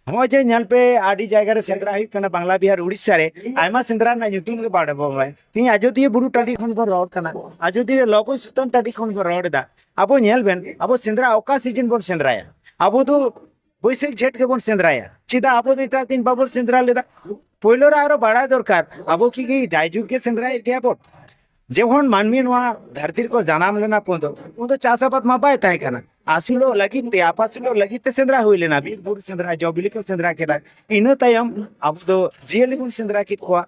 ᱱᱚᱜᱼᱚᱭ ᱡᱮ ᱧᱮᱞ ᱯᱮ, ᱟᱹᱰᱤ ᱡᱟᱭᱜᱟ ᱨᱮ ᱥᱮᱸᱫᱽᱨᱟ ᱦᱩᱭᱩᱜ ᱠᱟᱱᱟ ᱵᱟᱝᱞᱟ ᱵᱤᱦᱟᱨ ᱩᱲᱤᱥᱥᱟ ᱨᱮ, ᱟᱭᱢᱟ ᱥᱮᱸᱫᱽᱨᱟ ᱨᱮᱱᱟᱜ ᱧᱩᱛᱩᱢ ᱜᱮ ᱵᱟᱲᱟᱭ ᱵᱟᱵᱚᱱ ᱵᱟᱲᱟᱭᱟ᱾ ᱛᱮᱦᱤᱧ ᱟᱡᱚᱫᱤᱭᱟᱹ ᱵᱩᱨᱩ ᱴᱟᱺᱰᱤ ᱠᱷᱚᱱ ᱵᱚᱱ ᱨᱚᱲ ᱠᱟᱱᱟ, ᱟᱡᱚᱫᱤᱭᱟᱹ ᱞᱚᱵᱚᱭ ᱥᱩᱛᱟᱹᱢ ᱴᱟᱺᱰᱤ ᱠᱷᱚᱱ ᱵᱚᱱ ᱨᱚᱲ ᱮᱫᱟ᱾ ᱟᱵᱚ ᱧᱮᱞ ᱵᱮᱱ, ᱟᱵᱚ ᱥᱮᱸᱫᱽᱨᱟ ᱚᱠᱟ ᱥᱤᱡᱤᱱ ᱵᱚᱱ ᱥᱮᱸᱫᱽᱨᱟᱭᱟ? ᱟᱵᱚ ᱫᱚ ᱵᱟᱹᱭᱥᱟᱹᱠᱷ ᱡᱷᱮᱸᱴ ᱜᱮᱵᱚᱱ ᱥᱮᱸᱫᱽᱨᱟᱭᱟ᱾ ᱪᱮᱫᱟᱜ ᱟᱵᱚ ᱫᱚ ᱮᱴᱟᱜ ᱫᱤᱱ ᱵᱟᱵᱚᱱ ᱥᱮᱸᱫᱽᱨᱟ ᱞᱮᱫᱟ? ᱯᱳᱭᱞᱳ ᱨᱮ ᱟᱨᱚ ᱵᱟᱲᱟᱭ ᱫᱚᱨᱠᱟᱨ, ᱟᱵᱚ ᱠᱤ ᱠᱤ ᱡᱟᱭᱡᱩᱜᱽ ᱜᱮ ᱥᱮᱸᱫᱽᱨᱟᱭᱮᱫ ᱜᱮᱭᱟ ᱵᱚᱱ? ᱡᱮᱢᱚᱱ ᱢᱟᱹᱱᱢᱤ ᱱᱚᱣᱟ ᱫᱷᱟᱹᱨᱛᱤ ᱨᱮᱠᱚ ᱡᱟᱱᱟᱢ ᱞᱮᱱᱟ ᱯᱚᱨ ᱫᱚ, ᱩᱱ ᱫᱚ ᱪᱟᱥ ᱟᱵᱟᱫ ᱢᱟ ᱵᱟᱭ ᱛᱟᱦᱮᱸ ᱠᱟᱱᱟ᱾ ᱟᱹᱥᱩᱞᱚᱜ ᱞᱟᱹᱜᱤᱫ ᱛᱮ, ᱟᱯᱟᱥᱩᱞᱚᱜ ᱞᱟᱹᱜᱤᱫ ᱛᱮ ᱥᱮᱸᱫᱽᱨᱟ ᱦᱩᱭ ᱞᱮᱱᱟ, ᱵᱤᱨ ᱵᱩᱨᱩ ᱥᱮᱸᱫᱽᱨᱟ, ᱡᱚ ᱵᱤᱞᱤ ᱠᱚ ᱥᱮᱸᱫᱽᱨᱟ ᱠᱮᱫᱟ᱾ ᱤᱱᱟᱹ ᱛᱟᱭᱚᱢ ᱟᱵᱚ ᱫᱚ ᱡᱤᱭᱟᱹᱞᱤ ᱵᱚᱱ ᱥᱮᱸᱫᱽᱨᱟ ᱠᱮᱫ ᱠᱚᱣᱟ᱾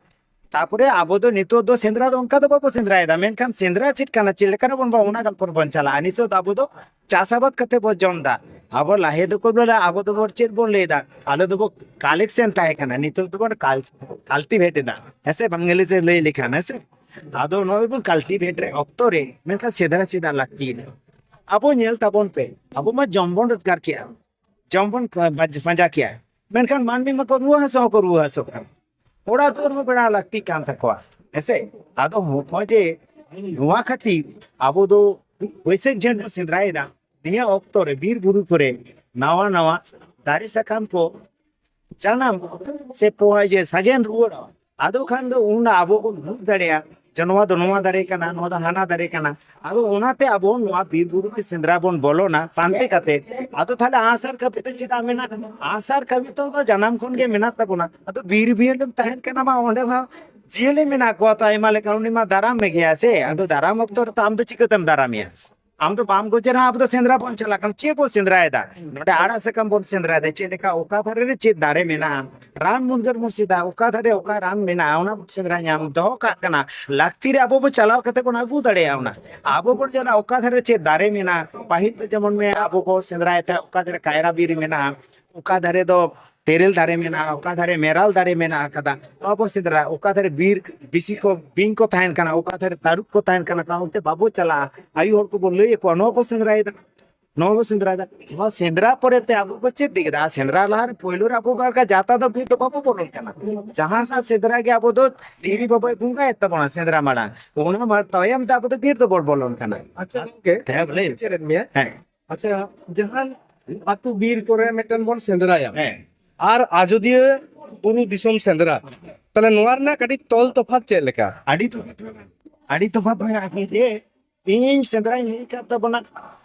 ᱛᱟᱯᱚᱨᱮ ᱟᱵᱚ ᱫᱚ ᱱᱤᱛᱚᱜ ᱫᱚ ᱥᱮᱸᱫᱽᱨᱟ ᱫᱚ ᱚᱱᱠᱟ ᱫᱚ ᱵᱟᱵᱚ ᱥᱮᱸᱫᱽᱨᱟᱭᱮᱫᱟ, ᱢᱮᱱᱠᱷᱟᱱ ᱥᱮᱸᱫᱽᱨᱟ ᱪᱮᱫ ᱠᱟᱱᱟ, ᱪᱮᱫ ᱞᱮᱠᱟ ᱨᱮᱵᱚᱱ ᱵᱚᱱ, ᱚᱱᱟ ᱜᱟᱞᱯᱚ ᱨᱮᱵᱚᱱ ᱪᱟᱞᱟᱜᱼᱟ᱾ ᱱᱤᱛᱚᱜ ᱫᱚ ᱟᱵᱚ ᱫᱚ ᱪᱟᱥ ᱟᱵᱟᱫ ᱠᱟᱛᱮ ᱵᱚ ᱡᱚᱢ ᱮᱫᱟ᱾ ᱟᱵᱚ ᱞᱟᱦᱮ ᱫᱚᱠᱚ ᱵᱚᱞᱮ, ᱟᱵᱚ ᱫᱚᱵᱚ ᱪᱮᱫ ᱵᱚᱱ ᱞᱟᱹᱭᱫᱟ, ᱟᱞᱮ ᱫᱚᱵᱚ ᱠᱟᱞᱮᱠᱥᱮᱱ ᱛᱟᱦᱮᱸ ᱠᱟᱱᱟ, ᱱᱤᱛᱚᱜ ᱫᱚᱵᱚᱱ ᱠᱟᱞ-, ᱠᱟᱞᱴᱤᱵᱷᱮᱴ ᱮᱫᱟ, ᱦᱮᱸ ᱥᱮ? ᱵᱟᱝᱜᱟᱞᱤ ᱛᱮ ᱞᱟᱹᱭ ᱞᱮᱠᱷᱟᱱ, ᱦᱮᱸ ᱥᱮ? ᱟᱫᱚ ᱱᱚᱜᱼᱚᱭ ᱵᱚᱱ ᱠᱟᱞᱴᱤᱵᱷᱮᱴ ᱨᱮ ᱚᱠᱛᱚ ᱨᱮ, ᱢᱮᱱᱠᱷᱟᱱ ᱥᱮᱸᱫᱽᱨᱟ ᱪᱮᱫᱟᱜ ᱞᱟᱹᱠᱛᱤᱭᱮᱱᱟ? ᱟᱵᱚ ᱧᱮᱞ ᱛᱟᱵᱚᱱ ᱯᱮ, ᱟᱵᱚ ᱢᱟ ᱡᱚᱢ ᱵᱚᱱ ᱨᱳᱡᱽᱜᱟᱨ ᱠᱮᱜᱼᱟ, ᱡᱚᱢ ᱵᱚᱱ ᱯᱟᱸᱡᱟ ᱠᱮᱜᱼᱟ, ᱢᱮᱱᱠᱷᱟᱱ ᱢᱟᱹᱱᱢᱤ ᱢᱟᱠᱚ ᱨᱩᱣᱟᱹ ᱦᱟᱹᱥᱩ ᱦᱚᱸᱠᱚ ᱨᱩᱣᱟᱹ ᱦᱟᱹᱥᱩ ᱠᱟᱱᱟ᱾ ᱚᱲᱟᱜ ᱫᱩᱣᱟᱹᱨ ᱦᱚᱸ ᱵᱮᱱᱟᱣ ᱞᱟᱹᱠᱛᱤ ᱠᱟᱱ ᱛᱟᱠᱚᱣᱟ, ᱦᱮᱸ ᱥᱮ? ᱟᱫᱚ ᱱᱚᱜᱼᱚᱭ ᱡᱮ ᱱᱚᱣᱟ ᱠᱷᱟᱹᱛᱤᱨ ᱟᱵᱚ ᱫᱚ ᱵᱟᱹᱭᱥᱟᱹᱠᱷ ᱡᱷᱮᱸᱴ ᱵᱚᱱ ᱥᱮᱸᱫᱽᱨᱟᱭᱮᱫᱟ, ᱱᱤᱭᱟᱹ ᱚᱠᱛᱚ ᱨᱮ ᱵᱤᱨ ᱵᱩᱨᱩ ᱠᱚᱨᱮ ᱱᱟᱣᱟ ᱱᱟᱣᱟ ᱫᱟᱨᱮ ᱥᱟᱠᱟᱢ ᱠᱚ ᱡᱟᱱᱟᱢ ᱥᱮ ᱯᱚᱦᱟ ᱡᱮ ᱥᱟᱜᱮᱱ ᱨᱩᱣᱟᱹᱲᱟ, ᱟᱫᱚ ᱠᱷᱟᱱ ᱫᱚ ᱩᱱ ᱟᱵᱚ ᱵᱚᱱ ᱵᱩᱡᱽ ᱫᱟᱲᱮᱭᱟᱜᱼᱟ ᱡᱮ ᱱᱚᱣᱟ ᱫᱚ ᱱᱚᱣᱟ ᱫᱟᱨᱮ ᱠᱟᱱᱟ, ᱱᱚᱣᱟ ᱫᱚ ᱦᱟᱱᱟ ᱫᱟᱨᱮ ᱠᱟᱱᱟ᱾ ᱟᱫᱚ ᱚᱱᱟᱛᱮ ᱟᱵᱚ ᱱᱚᱣᱟ ᱵᱤᱨ ᱵᱩᱨᱩ ᱛᱮ ᱥᱮᱸᱫᱽᱨᱟ ᱵᱚᱱ ᱵᱚᱞᱚᱱᱟ ᱯᱟᱱᱛᱮ ᱠᱟᱛᱮ᱾ ᱟᱫᱚ ᱛᱟᱦᱞᱮ ᱟᱸᱜᱼᱥᱟᱨ ᱠᱟᱹᱯᱤ ᱫᱚ ᱪᱮᱫᱟᱜ ᱢᱮᱱᱟᱜᱼᱟ? ᱟᱸᱜᱼᱥᱟᱨ ᱠᱟᱹᱯᱤ ᱫᱚ ᱡᱟᱱᱟᱢ ᱠᱷᱚᱱ ᱜᱮ ᱢᱮᱱᱟᱜ ᱛᱟᱵᱚᱱᱟ᱾ ᱟᱫᱚ ᱵᱤᱨ ᱵᱤᱨ ᱨᱮᱢ ᱛᱟᱦᱮᱱ ᱠᱟᱱᱟ ᱢᱟ, ᱚᱸᱰᱮ ᱢᱟ ᱡᱤᱭᱟᱹᱞᱤ ᱢᱮᱱᱟᱜ ᱠᱚᱣᱟ ᱛᱚ ᱟᱭᱢᱟ ᱞᱮᱠᱟ, ᱩᱱᱤ ᱢᱟ ᱫᱟᱨᱟᱢ ᱢᱮ ᱜᱮᱭᱟ ᱥᱮ᱾ ᱟᱫᱚ ᱫᱟᱨᱟᱢ ᱚᱠᱛᱚ ᱨᱮ ᱛᱚ ᱟᱢ ᱫᱚ ᱪᱤᱠᱟᱹᱛᱮᱢ ᱫᱟᱨᱟᱢᱮᱭᱟ? ᱟᱢ ᱫᱚ ᱵᱟᱢ ᱜᱚᱡᱮ ᱨᱮᱦᱚᱸ ᱟᱵᱚ ᱫᱚ ᱥᱮᱸᱫᱽᱨᱟ ᱵᱚᱱ ᱪᱟᱞᱟᱜ ᱠᱟᱱᱟ᱾ ᱪᱮᱫ ᱵᱚᱱ ᱥᱮᱸᱫᱽᱨᱟᱭᱮᱫᱟ? ᱱᱚᱰᱮ ᱟᱲᱟᱜ ᱥᱟᱠᱟᱢ ᱵᱚᱱ ᱥᱮᱸᱫᱽᱨᱟᱭᱮᱫᱟ᱾ ᱪᱮᱫ ᱞᱮᱠᱟ, ᱚᱠᱟ ᱫᱷᱟᱨᱮ ᱨᱮ ᱪᱮᱫ ᱫᱟᱨᱮ ᱢᱮᱱᱟᱜᱼᱟ, ᱨᱟᱱ ᱢᱩᱨᱜᱟᱹᱱ ᱵᱚᱱ ᱥᱮᱫᱟ, ᱚᱠᱟ ᱫᱷᱟᱨᱮ ᱚᱠᱟ ᱨᱟᱱ ᱢᱮᱱᱟᱜᱼᱟ, ᱚᱱᱟ ᱵᱚᱱ ᱥᱮᱸᱫᱽᱨᱟ ᱧᱟᱢ ᱫᱚᱦᱚ ᱠᱟᱜ ᱠᱟᱱᱟ᱾ ᱞᱟᱹᱠᱛᱤ ᱨᱮ ᱟᱵᱚ ᱵᱚ ᱪᱟᱞᱟᱣ ᱠᱟᱛᱮ ᱵᱚᱱ ᱟᱹᱜᱩ ᱫᱟᱲᱮᱭᱟᱜᱼᱟ ᱚᱱᱟ᱾ ᱟᱵᱚ ᱵᱚᱱ ᱧᱮᱞᱟ ᱚᱠᱟ ᱫᱷᱟᱨᱮ ᱨᱮ ᱪᱮᱫ ᱫᱟᱨᱮ ᱢᱮᱱᱟᱜᱼᱟ᱾ ᱯᱟᱹᱦᱤᱞ ᱫᱚ ᱡᱮᱢᱚᱱ ᱢᱮ ᱟᱵᱚ ᱵᱚ ᱥᱮᱸᱫᱽᱨᱟᱭᱮᱫ ᱛᱟᱦᱮᱸᱫ ᱚᱠᱟ ᱫᱷᱟᱨᱮ ᱠᱟᱭᱨᱟ ᱵᱤᱨ ᱢᱮᱱᱟᱜᱼᱟ, ᱚᱠᱟ ᱫᱷᱟᱨᱮ ᱫᱚ ᱛᱮᱨᱮᱞ ᱫᱟᱨᱮ ᱢᱮᱱᱟᱜᱼᱟ, ᱚᱠᱟ ᱫᱷᱟᱨᱮ ᱢᱮᱨᱟᱞ ᱫᱟᱨᱮ ᱢᱮᱱᱟᱜ ᱟᱠᱟᱫᱟ, ᱱᱚᱣᱟ ᱵᱚᱱ ᱥᱮᱸᱫᱽᱨᱟ᱾ ᱚᱠᱟ ᱫᱷᱟᱨᱮ ᱵᱤᱨ ᱵᱤᱥᱤ ᱠᱚ ᱵᱤᱧ ᱠᱚ ᱛᱟᱦᱮᱱ ᱠᱟᱱᱟ, ᱚᱠᱟ ᱫᱷᱟᱨᱮ ᱛᱟᱹᱨᱩᱵ ᱠᱚ ᱛᱟᱦᱮᱱ ᱠᱟᱱᱟ, ᱚᱱᱛᱮ ᱵᱟᱵᱚ ᱪᱟᱞᱟᱜᱼᱟ᱾ ᱟᱭᱳ ᱦᱚᱲ ᱠᱚᱵᱚ ᱞᱟᱹᱭ ᱟᱠᱚᱣᱟ, ᱱᱚᱣᱟ ᱵᱚ ᱥᱮᱸᱫᱽᱨᱟᱭᱮᱫᱟ, ᱱᱚᱣᱟ ᱵᱚ ᱥᱮᱸᱫᱽᱨᱟᱭᱮᱫᱟ᱾ ᱱᱚᱣᱟ ᱥᱮᱸᱫᱽᱨᱟ ᱯᱚᱨᱮ ᱛᱮ ᱟᱵᱚ ᱵᱚ ᱪᱮᱫ ᱤᱫᱤ ᱠᱮᱫᱟ? ᱥᱮᱸᱫᱽᱨᱟ ᱞᱟᱦᱟ ᱨᱮ ᱯᱳᱭᱞᱳ ᱨᱮ ᱟᱵᱚ ᱫᱚ ᱚᱱᱠᱟ ᱡᱟᱛᱟ ᱫᱚ ᱵᱤᱨ ᱫᱚ ᱵᱟᱵᱚ ᱵᱚᱞᱚᱱ ᱠᱟᱱᱟ᱾ ᱡᱟᱦᱟᱸ ᱥᱟᱶ ᱥᱮᱸᱫᱽᱨᱟ ᱜᱮ ᱟᱵᱚ ᱫᱚ ᱫᱷᱤᱨᱤ ᱵᱟᱵᱟᱭ ᱵᱚᱸᱜᱟᱭᱮᱫ ᱛᱟᱵᱚᱱᱟ ᱥᱮᱸᱫᱽᱨᱟ ᱢᱟᱲᱟᱝ, ᱚᱱᱟ ᱢᱟ ᱛᱟᱭᱚᱢ ᱛᱮ ᱟᱵᱚ ᱫᱚ ᱵᱤᱨ ᱫᱚᱵᱚᱱ ᱵᱚᱞᱚᱱ ᱠᱟᱱᱟ᱾ ᱟᱪᱪᱷᱟ ᱜᱚᱝᱠᱮ, ᱦᱮᱸ, ᱞᱟᱹᱭ ᱢᱮ᱾ ᱪᱮᱫ ᱢᱮᱭᱟ? ᱦᱮᱸ᱾ ᱟᱪᱪᱷᱟ, ᱡᱟᱦᱟᱱ ᱟᱹᱛᱩ ᱵᱤᱨ ᱠᱚᱨᱮ ᱢᱤᱫᱴᱮᱱ ᱵᱚᱱ ᱥᱮᱸᱫᱽᱨᱟᱭᱟ, ᱦᱮᱸ᱾ ᱟᱨ ᱟᱡᱚᱫᱤᱭᱟᱹ ᱵᱩᱨᱩ ᱫᱤᱥᱚᱢ ᱥᱮᱸᱫᱽᱨᱟ, ᱛᱟᱦᱞᱮ ᱱᱚᱣᱟ ᱨᱮᱱᱟᱜ ᱠᱟᱹᱴᱤᱡ ᱛᱚᱞ ᱛᱚᱯᱷᱟᱛ ᱪᱮᱫ ᱞᱮᱠᱟ? ᱟᱹᱰᱤ ᱛᱚᱯᱷᱟᱛ ᱢᱮᱱᱟᱜᱼᱟ᱾ ᱟᱹᱰᱤ ᱛᱚᱯᱷᱟᱛ ᱢᱮᱱᱟᱜᱼᱟ᱾ ᱡᱮ ᱤᱧ ᱥᱮᱸᱫᱽᱨᱟᱧ ᱞᱟᱹᱭ ᱟᱠᱟᱫ ᱛᱟᱵᱚᱱᱟ,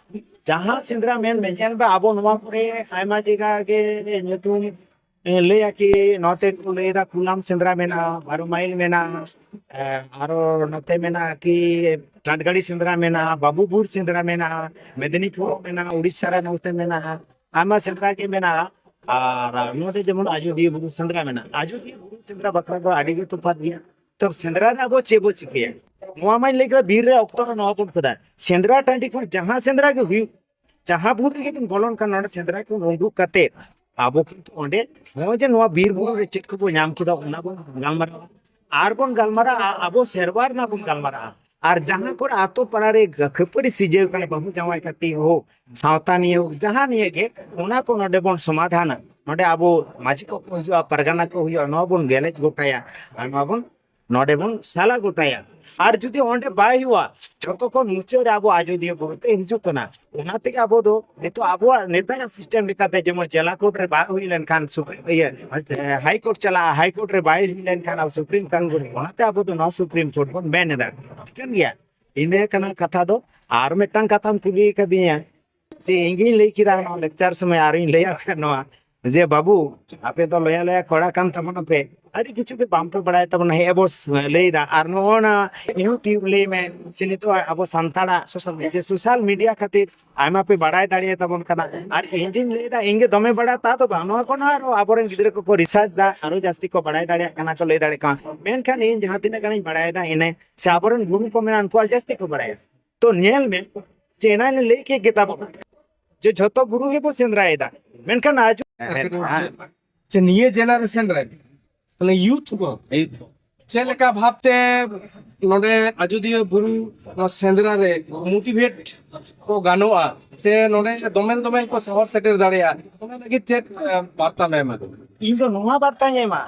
ᱡᱟᱦᱟᱸ ᱥᱮᱸᱫᱽᱨᱟ ᱢᱮᱱ ᱢᱮ, ᱧᱮᱞ ᱢᱮ, ᱟᱵᱚ ᱱᱚᱣᱟ ᱠᱚᱨᱮ ᱟᱭᱢᱟ ᱡᱟᱭᱜᱟ ᱜᱮ ᱧᱩᱛᱩᱢ ᱞᱟᱹᱭᱟ ᱠᱤ, ᱱᱚᱛᱮ ᱠᱚ ᱞᱟᱹᱭᱫᱟ ᱠᱩᱞᱟᱢ ᱥᱮᱸᱫᱽᱨᱟ ᱢᱮᱱᱟᱜᱼᱟ, ᱵᱟᱨᱚ ᱢᱟᱭᱤᱞ ᱢᱮᱱᱟᱜᱼᱟ, ᱮ, ᱟᱨᱚ ᱱᱚᱛᱮ ᱢᱮᱱᱟᱜᱼᱟ ᱠᱤ, ᱴᱟᱴᱜᱟᱲᱤ ᱥᱮᱸᱫᱽᱨᱟ ᱢᱮᱱᱟᱜᱼᱟ, ᱵᱟᱵᱩᱯᱩᱨ ᱥᱮᱸᱫᱽᱨᱟ ᱢᱮᱱᱟᱜᱼᱟ, ᱢᱮᱫᱽᱱᱤᱯᱩᱨ ᱢᱮᱱᱟᱜᱼᱟ, ᱩᱲᱤᱥᱥᱟ ᱨᱮ ᱱᱚᱛᱮ ᱢᱮᱱᱟᱜᱼᱟ, ᱟᱭᱢᱟ ᱥᱮᱸᱫᱽᱨᱟ ᱜᱮ ᱢᱮᱱᱟᱜᱼᱟ᱾ ᱟᱨ ᱱᱚᱰᱮ ᱡᱮᱢᱚᱱ ᱟᱡᱚᱫᱤᱭᱟᱹ ᱵᱩᱨᱩ ᱥᱮᱸᱫᱽᱨᱟ ᱢᱮᱱᱟᱜᱼᱟ, ᱟᱡᱚᱫᱤᱭᱟᱹ ᱵᱩᱨᱩ ᱥᱮᱸᱫᱽᱨᱟ ᱵᱟᱠᱷᱨᱟ ᱫᱚ ᱟᱹᱰᱤ ᱜᱮ ᱛᱚᱯᱷᱟᱛ ᱜᱮᱭᱟ᱾ ᱛᱚ ᱥᱮᱸᱫᱽᱨᱟ ᱨᱮ ᱟᱵᱚ ᱪᱮᱫ ᱵᱚ ᱪᱤᱠᱟᱹᱭᱟ? ᱱᱚᱣᱟ ᱢᱟᱧ ᱞᱟᱹᱭ ᱠᱮᱫᱟ, ᱵᱤᱨ ᱨᱮ ᱚᱠᱛᱚ ᱨᱮ ᱱᱚᱣᱟ ᱵᱚᱱ ᱠᱷᱚᱫᱟ᱾ ᱥᱮᱸᱫᱽᱨᱟ ᱴᱟᱺᱰᱤ ᱠᱷᱚᱱ ᱡᱟᱦᱟᱸ ᱥᱮᱸᱫᱽᱨᱟ ᱜᱮ ᱦᱩᱭᱩᱜ, ᱡᱟᱦᱟᱸ ᱵᱩᱨᱩ ᱨᱮᱜᱮ ᱵᱚᱱ ᱵᱚᱞᱚᱱ ᱠᱟᱱ, ᱱᱚᱰᱮ ᱥᱮᱸᱫᱽᱨᱟ ᱠᱷᱚᱱ ᱩᱰᱩᱠ ᱠᱟᱛᱮ ᱟᱵᱚ ᱠᱤᱱᱛᱩ ᱚᱸᱰᱮ ᱱᱚᱜᱼᱚᱭ ᱡᱮ ᱱᱚᱣᱟ ᱵᱤᱨ ᱵᱩᱨᱩ ᱨᱮ ᱪᱮᱫ ᱠᱚᱵᱚ ᱧᱟᱢ ᱠᱮᱫᱟ, ᱚᱱᱟ ᱵᱚᱱ ᱜᱟᱞᱢᱟᱨᱟᱣᱟ᱾ ᱟᱨ ᱵᱚᱱ ᱜᱟᱞᱢᱟᱨᱟᱜᱼᱟ, ᱟᱵᱚ ᱥᱮᱨᱣᱟ ᱨᱮᱱᱟᱜ ᱵᱚᱱ ᱜᱟᱞᱢᱟᱨᱟᱜᱼᱟ᱾ ᱟᱨ ᱡᱟᱦᱟᱸ ᱠᱚᱨᱮ ᱟᱛᱳ ᱯᱟᱲᱟ ᱨᱮ ᱠᱷᱟᱹᱯᱟᱹᱨᱤ ᱥᱤᱨᱡᱟᱹᱣ ᱠᱟᱱᱟ, ᱵᱟᱹᱦᱩ ᱡᱟᱶᱟᱭ ᱠᱷᱟᱹᱛᱤᱨ ᱦᱳᱠ, ᱥᱟᱶᱛᱟ ᱱᱤᱭᱮ ᱦᱳᱠ, ᱡᱟᱦᱟᱸ ᱱᱤᱭᱮ ᱜᱮ, ᱚᱱᱟ ᱠᱚ ᱱᱚᱰᱮ ᱵᱚᱱ ᱥᱚᱢᱟᱫᱷᱟᱱᱟ᱾ ᱱᱚᱰᱮ ᱟᱵᱚ ᱢᱟᱹᱡᱷᱤ ᱠᱚᱠᱚ ᱦᱤᱡᱩᱜᱼᱟ, ᱯᱟᱨᱜᱟᱱᱟ ᱠᱚ ᱦᱩᱭᱩᱜᱼᱟ, ᱱᱚᱣᱟ ᱵᱚᱱ ᱜᱮᱞᱮᱡ ᱜᱚᱴᱟᱭᱟ᱾ ᱟᱨ ᱱᱚᱣᱟ ᱵᱚᱱ ᱱᱚᱰᱮ ᱵᱚᱱ ᱥᱟᱞᱟ ᱜᱚᱴᱟᱭᱟ᱾ ᱟᱨ ᱡᱩᱫᱤ ᱚᱸᱰᱮ ᱵᱟᱭ ᱦᱩᱭᱩᱜᱼᱟ, ᱡᱷᱚᱛᱚ ᱠᱷᱚᱱ ᱢᱩᱪᱟᱹᱫ ᱨᱮ ᱟᱵᱚ ᱟᱡᱚᱫᱤᱭᱟᱹ ᱵᱩᱨᱩ ᱛᱮ ᱦᱤᱡᱩᱜ ᱠᱟᱱᱟ᱾ ᱚᱱᱟ ᱛᱮᱜᱮ ᱟᱵᱚ ᱫᱚ ᱱᱤᱛᱚᱜ ᱟᱵᱚᱣᱟᱜ ᱱᱮᱛᱟᱨᱟᱜ ᱥᱤᱥᱴᱮᱢ ᱞᱮᱠᱟᱛᱮ ᱡᱮᱢᱚᱱ ᱡᱮᱞᱟ ᱠᱳᱨᱴ ᱨᱮ ᱵᱟᱭ ᱦᱩᱭ ᱞᱮᱱᱠᱷᱟᱱ ᱥᱩᱯᱨᱤᱢ, ᱤᱭᱟᱹ, ᱮ, ᱦᱟᱭ ᱠᱳᱨᱴ ᱪᱟᱞᱟᱜᱼᱟ, ᱦᱟᱭ ᱠᱳᱨᱴ ᱨᱮ ᱵᱟᱭ ᱦᱩᱭ ᱞᱮᱱᱠᱷᱟᱱ ᱟᱵᱚ ᱥᱩᱯᱨᱤᱢ ᱠᱳᱨᱴ, ᱚᱱᱟᱛᱮ ᱟᱵᱚ ᱫᱚ ᱱᱚᱣᱟ ᱥᱩᱯᱨᱤᱢ ᱠᱳᱨᱴ ᱵᱚᱱ ᱢᱮᱱ ᱮᱫᱟ᱾ ᱴᱷᱤᱠᱟᱹᱱ ᱜᱮᱭᱟ? ᱤᱱᱟᱹ ᱠᱟᱱᱟ ᱠᱟᱛᱷᱟ ᱫᱚ᱾ ᱟᱨ ᱢᱤᱫᱴᱟᱝ ᱠᱟᱛᱷᱟᱢ ᱠᱩᱞᱤ ᱠᱟᱫᱤᱧᱟ, ᱡᱮ ᱤᱧ ᱜᱤᱧ ᱞᱟᱹᱭ ᱠᱮᱫᱟ ᱱᱚᱣᱟ ᱞᱮᱠᱪᱟᱨ ᱥᱚᱢᱚᱭ, ᱟᱨᱤᱧ ᱞᱟᱹᱭᱟᱢ ᱠᱟᱱᱟ ᱱᱚᱣᱟ, ᱡᱮ ᱵᱟᱹᱵᱩ, ᱟᱯᱮ ᱫᱚ ᱞᱚᱭᱟ ᱞᱚᱭᱟ ᱠᱚᱲᱟ ᱠᱟᱱ ᱛᱟᱵᱚᱱᱟᱯᱮ, ᱟᱹᱰᱤ ᱠᱤᱪᱷᱩ ᱜᱮ ᱵᱟᱝᱯᱮ ᱵᱟᱲᱟᱭ ᱛᱟᱵᱚᱱᱟ᱾ ᱦᱮᱸ ᱵᱚ ᱞᱟᱹᱭᱫᱟ, ᱟᱨ ᱱᱚᱜᱼᱚ ᱱᱟ YouTube ᱞᱟᱹᱭ ᱢᱮ, ᱥᱮ ᱱᱤᱛᱚᱜ ᱟᱵᱚ ᱥᱟᱱᱛᱟᱲᱟᱜ ᱡᱮ ᱥᱳᱥᱟᱞ ᱢᱤᱰᱤᱭᱟ ᱠᱷᱟᱹᱛᱤᱨ ᱟᱭᱢᱟ ᱯᱮ ᱵᱟᱲᱟᱭ ᱫᱟᱲᱮᱭᱟᱛᱟᱵᱚᱱ ᱠᱟᱱᱟ᱾ ᱟᱨ ᱤᱧ ᱡᱤᱧ ᱞᱟᱹᱭᱫᱟ, ᱤᱧ ᱜᱮ ᱫᱚᱢᱮ ᱵᱟᱲᱟᱭ ᱛᱟ ᱫᱚ ᱵᱟᱝ, ᱱᱚᱣᱟ ᱠᱷᱚᱱ ᱦᱚᱸ ᱟᱨᱚ ᱟᱵᱚᱨᱮᱱ ᱜᱤᱫᱽᱨᱟᱹ ᱠᱚᱠᱚ ᱨᱤᱥᱟᱨᱪ ᱫᱟ, ᱟᱨᱚ ᱡᱟᱹᱥᱛᱤ ᱠᱚ ᱵᱟᱲᱟᱭ ᱫᱟᱲᱮᱭᱟᱜ ᱠᱟᱱᱟ, ᱠᱚ ᱞᱟᱹᱭ ᱫᱟᱲᱮᱭᱟᱜ ᱠᱟᱱᱟ᱾ ᱢᱮᱱᱠᱷᱟᱱ ᱤᱧ ᱡᱟᱦᱟᱸ ᱛᱤᱱᱟᱹᱜ ᱜᱟᱱᱤᱧ ᱵᱟᱲᱟᱭᱮᱫᱟ ᱤᱱᱟᱹ, ᱥᱮ ᱟᱵᱚᱨᱮᱱ ᱜᱩᱨᱩ ᱠᱚ ᱢᱮᱱᱟᱜᱼᱟ, ᱩᱱᱠᱩ ᱟᱨ ᱡᱟᱹᱥᱛᱤ ᱠᱚ ᱵᱟᱲᱟᱭᱟ᱾ ᱛᱚ ᱧᱮᱞ ᱢᱮ, ᱡᱮ ᱮᱱᱟᱱ ᱞᱟᱹᱭ ᱠᱮᱫ ᱜᱮ ᱛᱟᱵᱚᱱ ᱡᱮ ᱡᱷᱚᱛᱚ ᱵᱩᱨᱩ ᱜᱮᱵᱚ ᱥᱮᱸᱫᱽᱨᱟᱭᱮᱫᱟ, ᱢᱮᱱᱠᱷᱟᱱ ᱟᱡᱚ-, ᱦᱮᱸ, ᱦᱮᱸ, ᱦᱮᱸ᱾ ᱪᱮ ᱱᱤᱭᱟᱹ ᱡᱮᱱᱟᱨᱮᱥᱚᱱ ᱨᱮ ᱢᱟᱱᱮ ᱭᱩᱛᱷ ᱠᱚ ᱪᱮᱫ ᱞᱮᱠᱟ ᱵᱷᱟᱵᱛᱮ ᱱᱚᱰᱮ ᱟᱡᱚᱫᱤᱭᱟᱹ ᱵᱩᱨᱩ ᱱᱚᱣᱟ ᱥᱮᱸᱫᱽᱨᱟ ᱨᱮ ᱢᱳᱴᱤᱵᱷᱮᱴ ᱠᱚ ᱜᱟᱱᱚᱜᱼᱟ, ᱥᱮ ᱱᱚᱰᱮ ᱫᱚᱢᱮᱞ ᱫᱚᱢᱮᱞ ᱠᱚ ᱥᱚᱦᱚᱨ ᱥᱮᱴᱮᱨ ᱫᱟᱲᱮᱭᱟᱜᱼᱟ, ᱚᱱᱟ ᱞᱟᱹᱜᱤᱫ ᱪᱮᱫ ᱵᱟᱨᱛᱟᱢ ᱮᱢᱟ? ᱤᱧ ᱫᱚ ᱱᱚᱣᱟ ᱵᱟᱨᱛᱟᱧ ᱮᱢᱟ,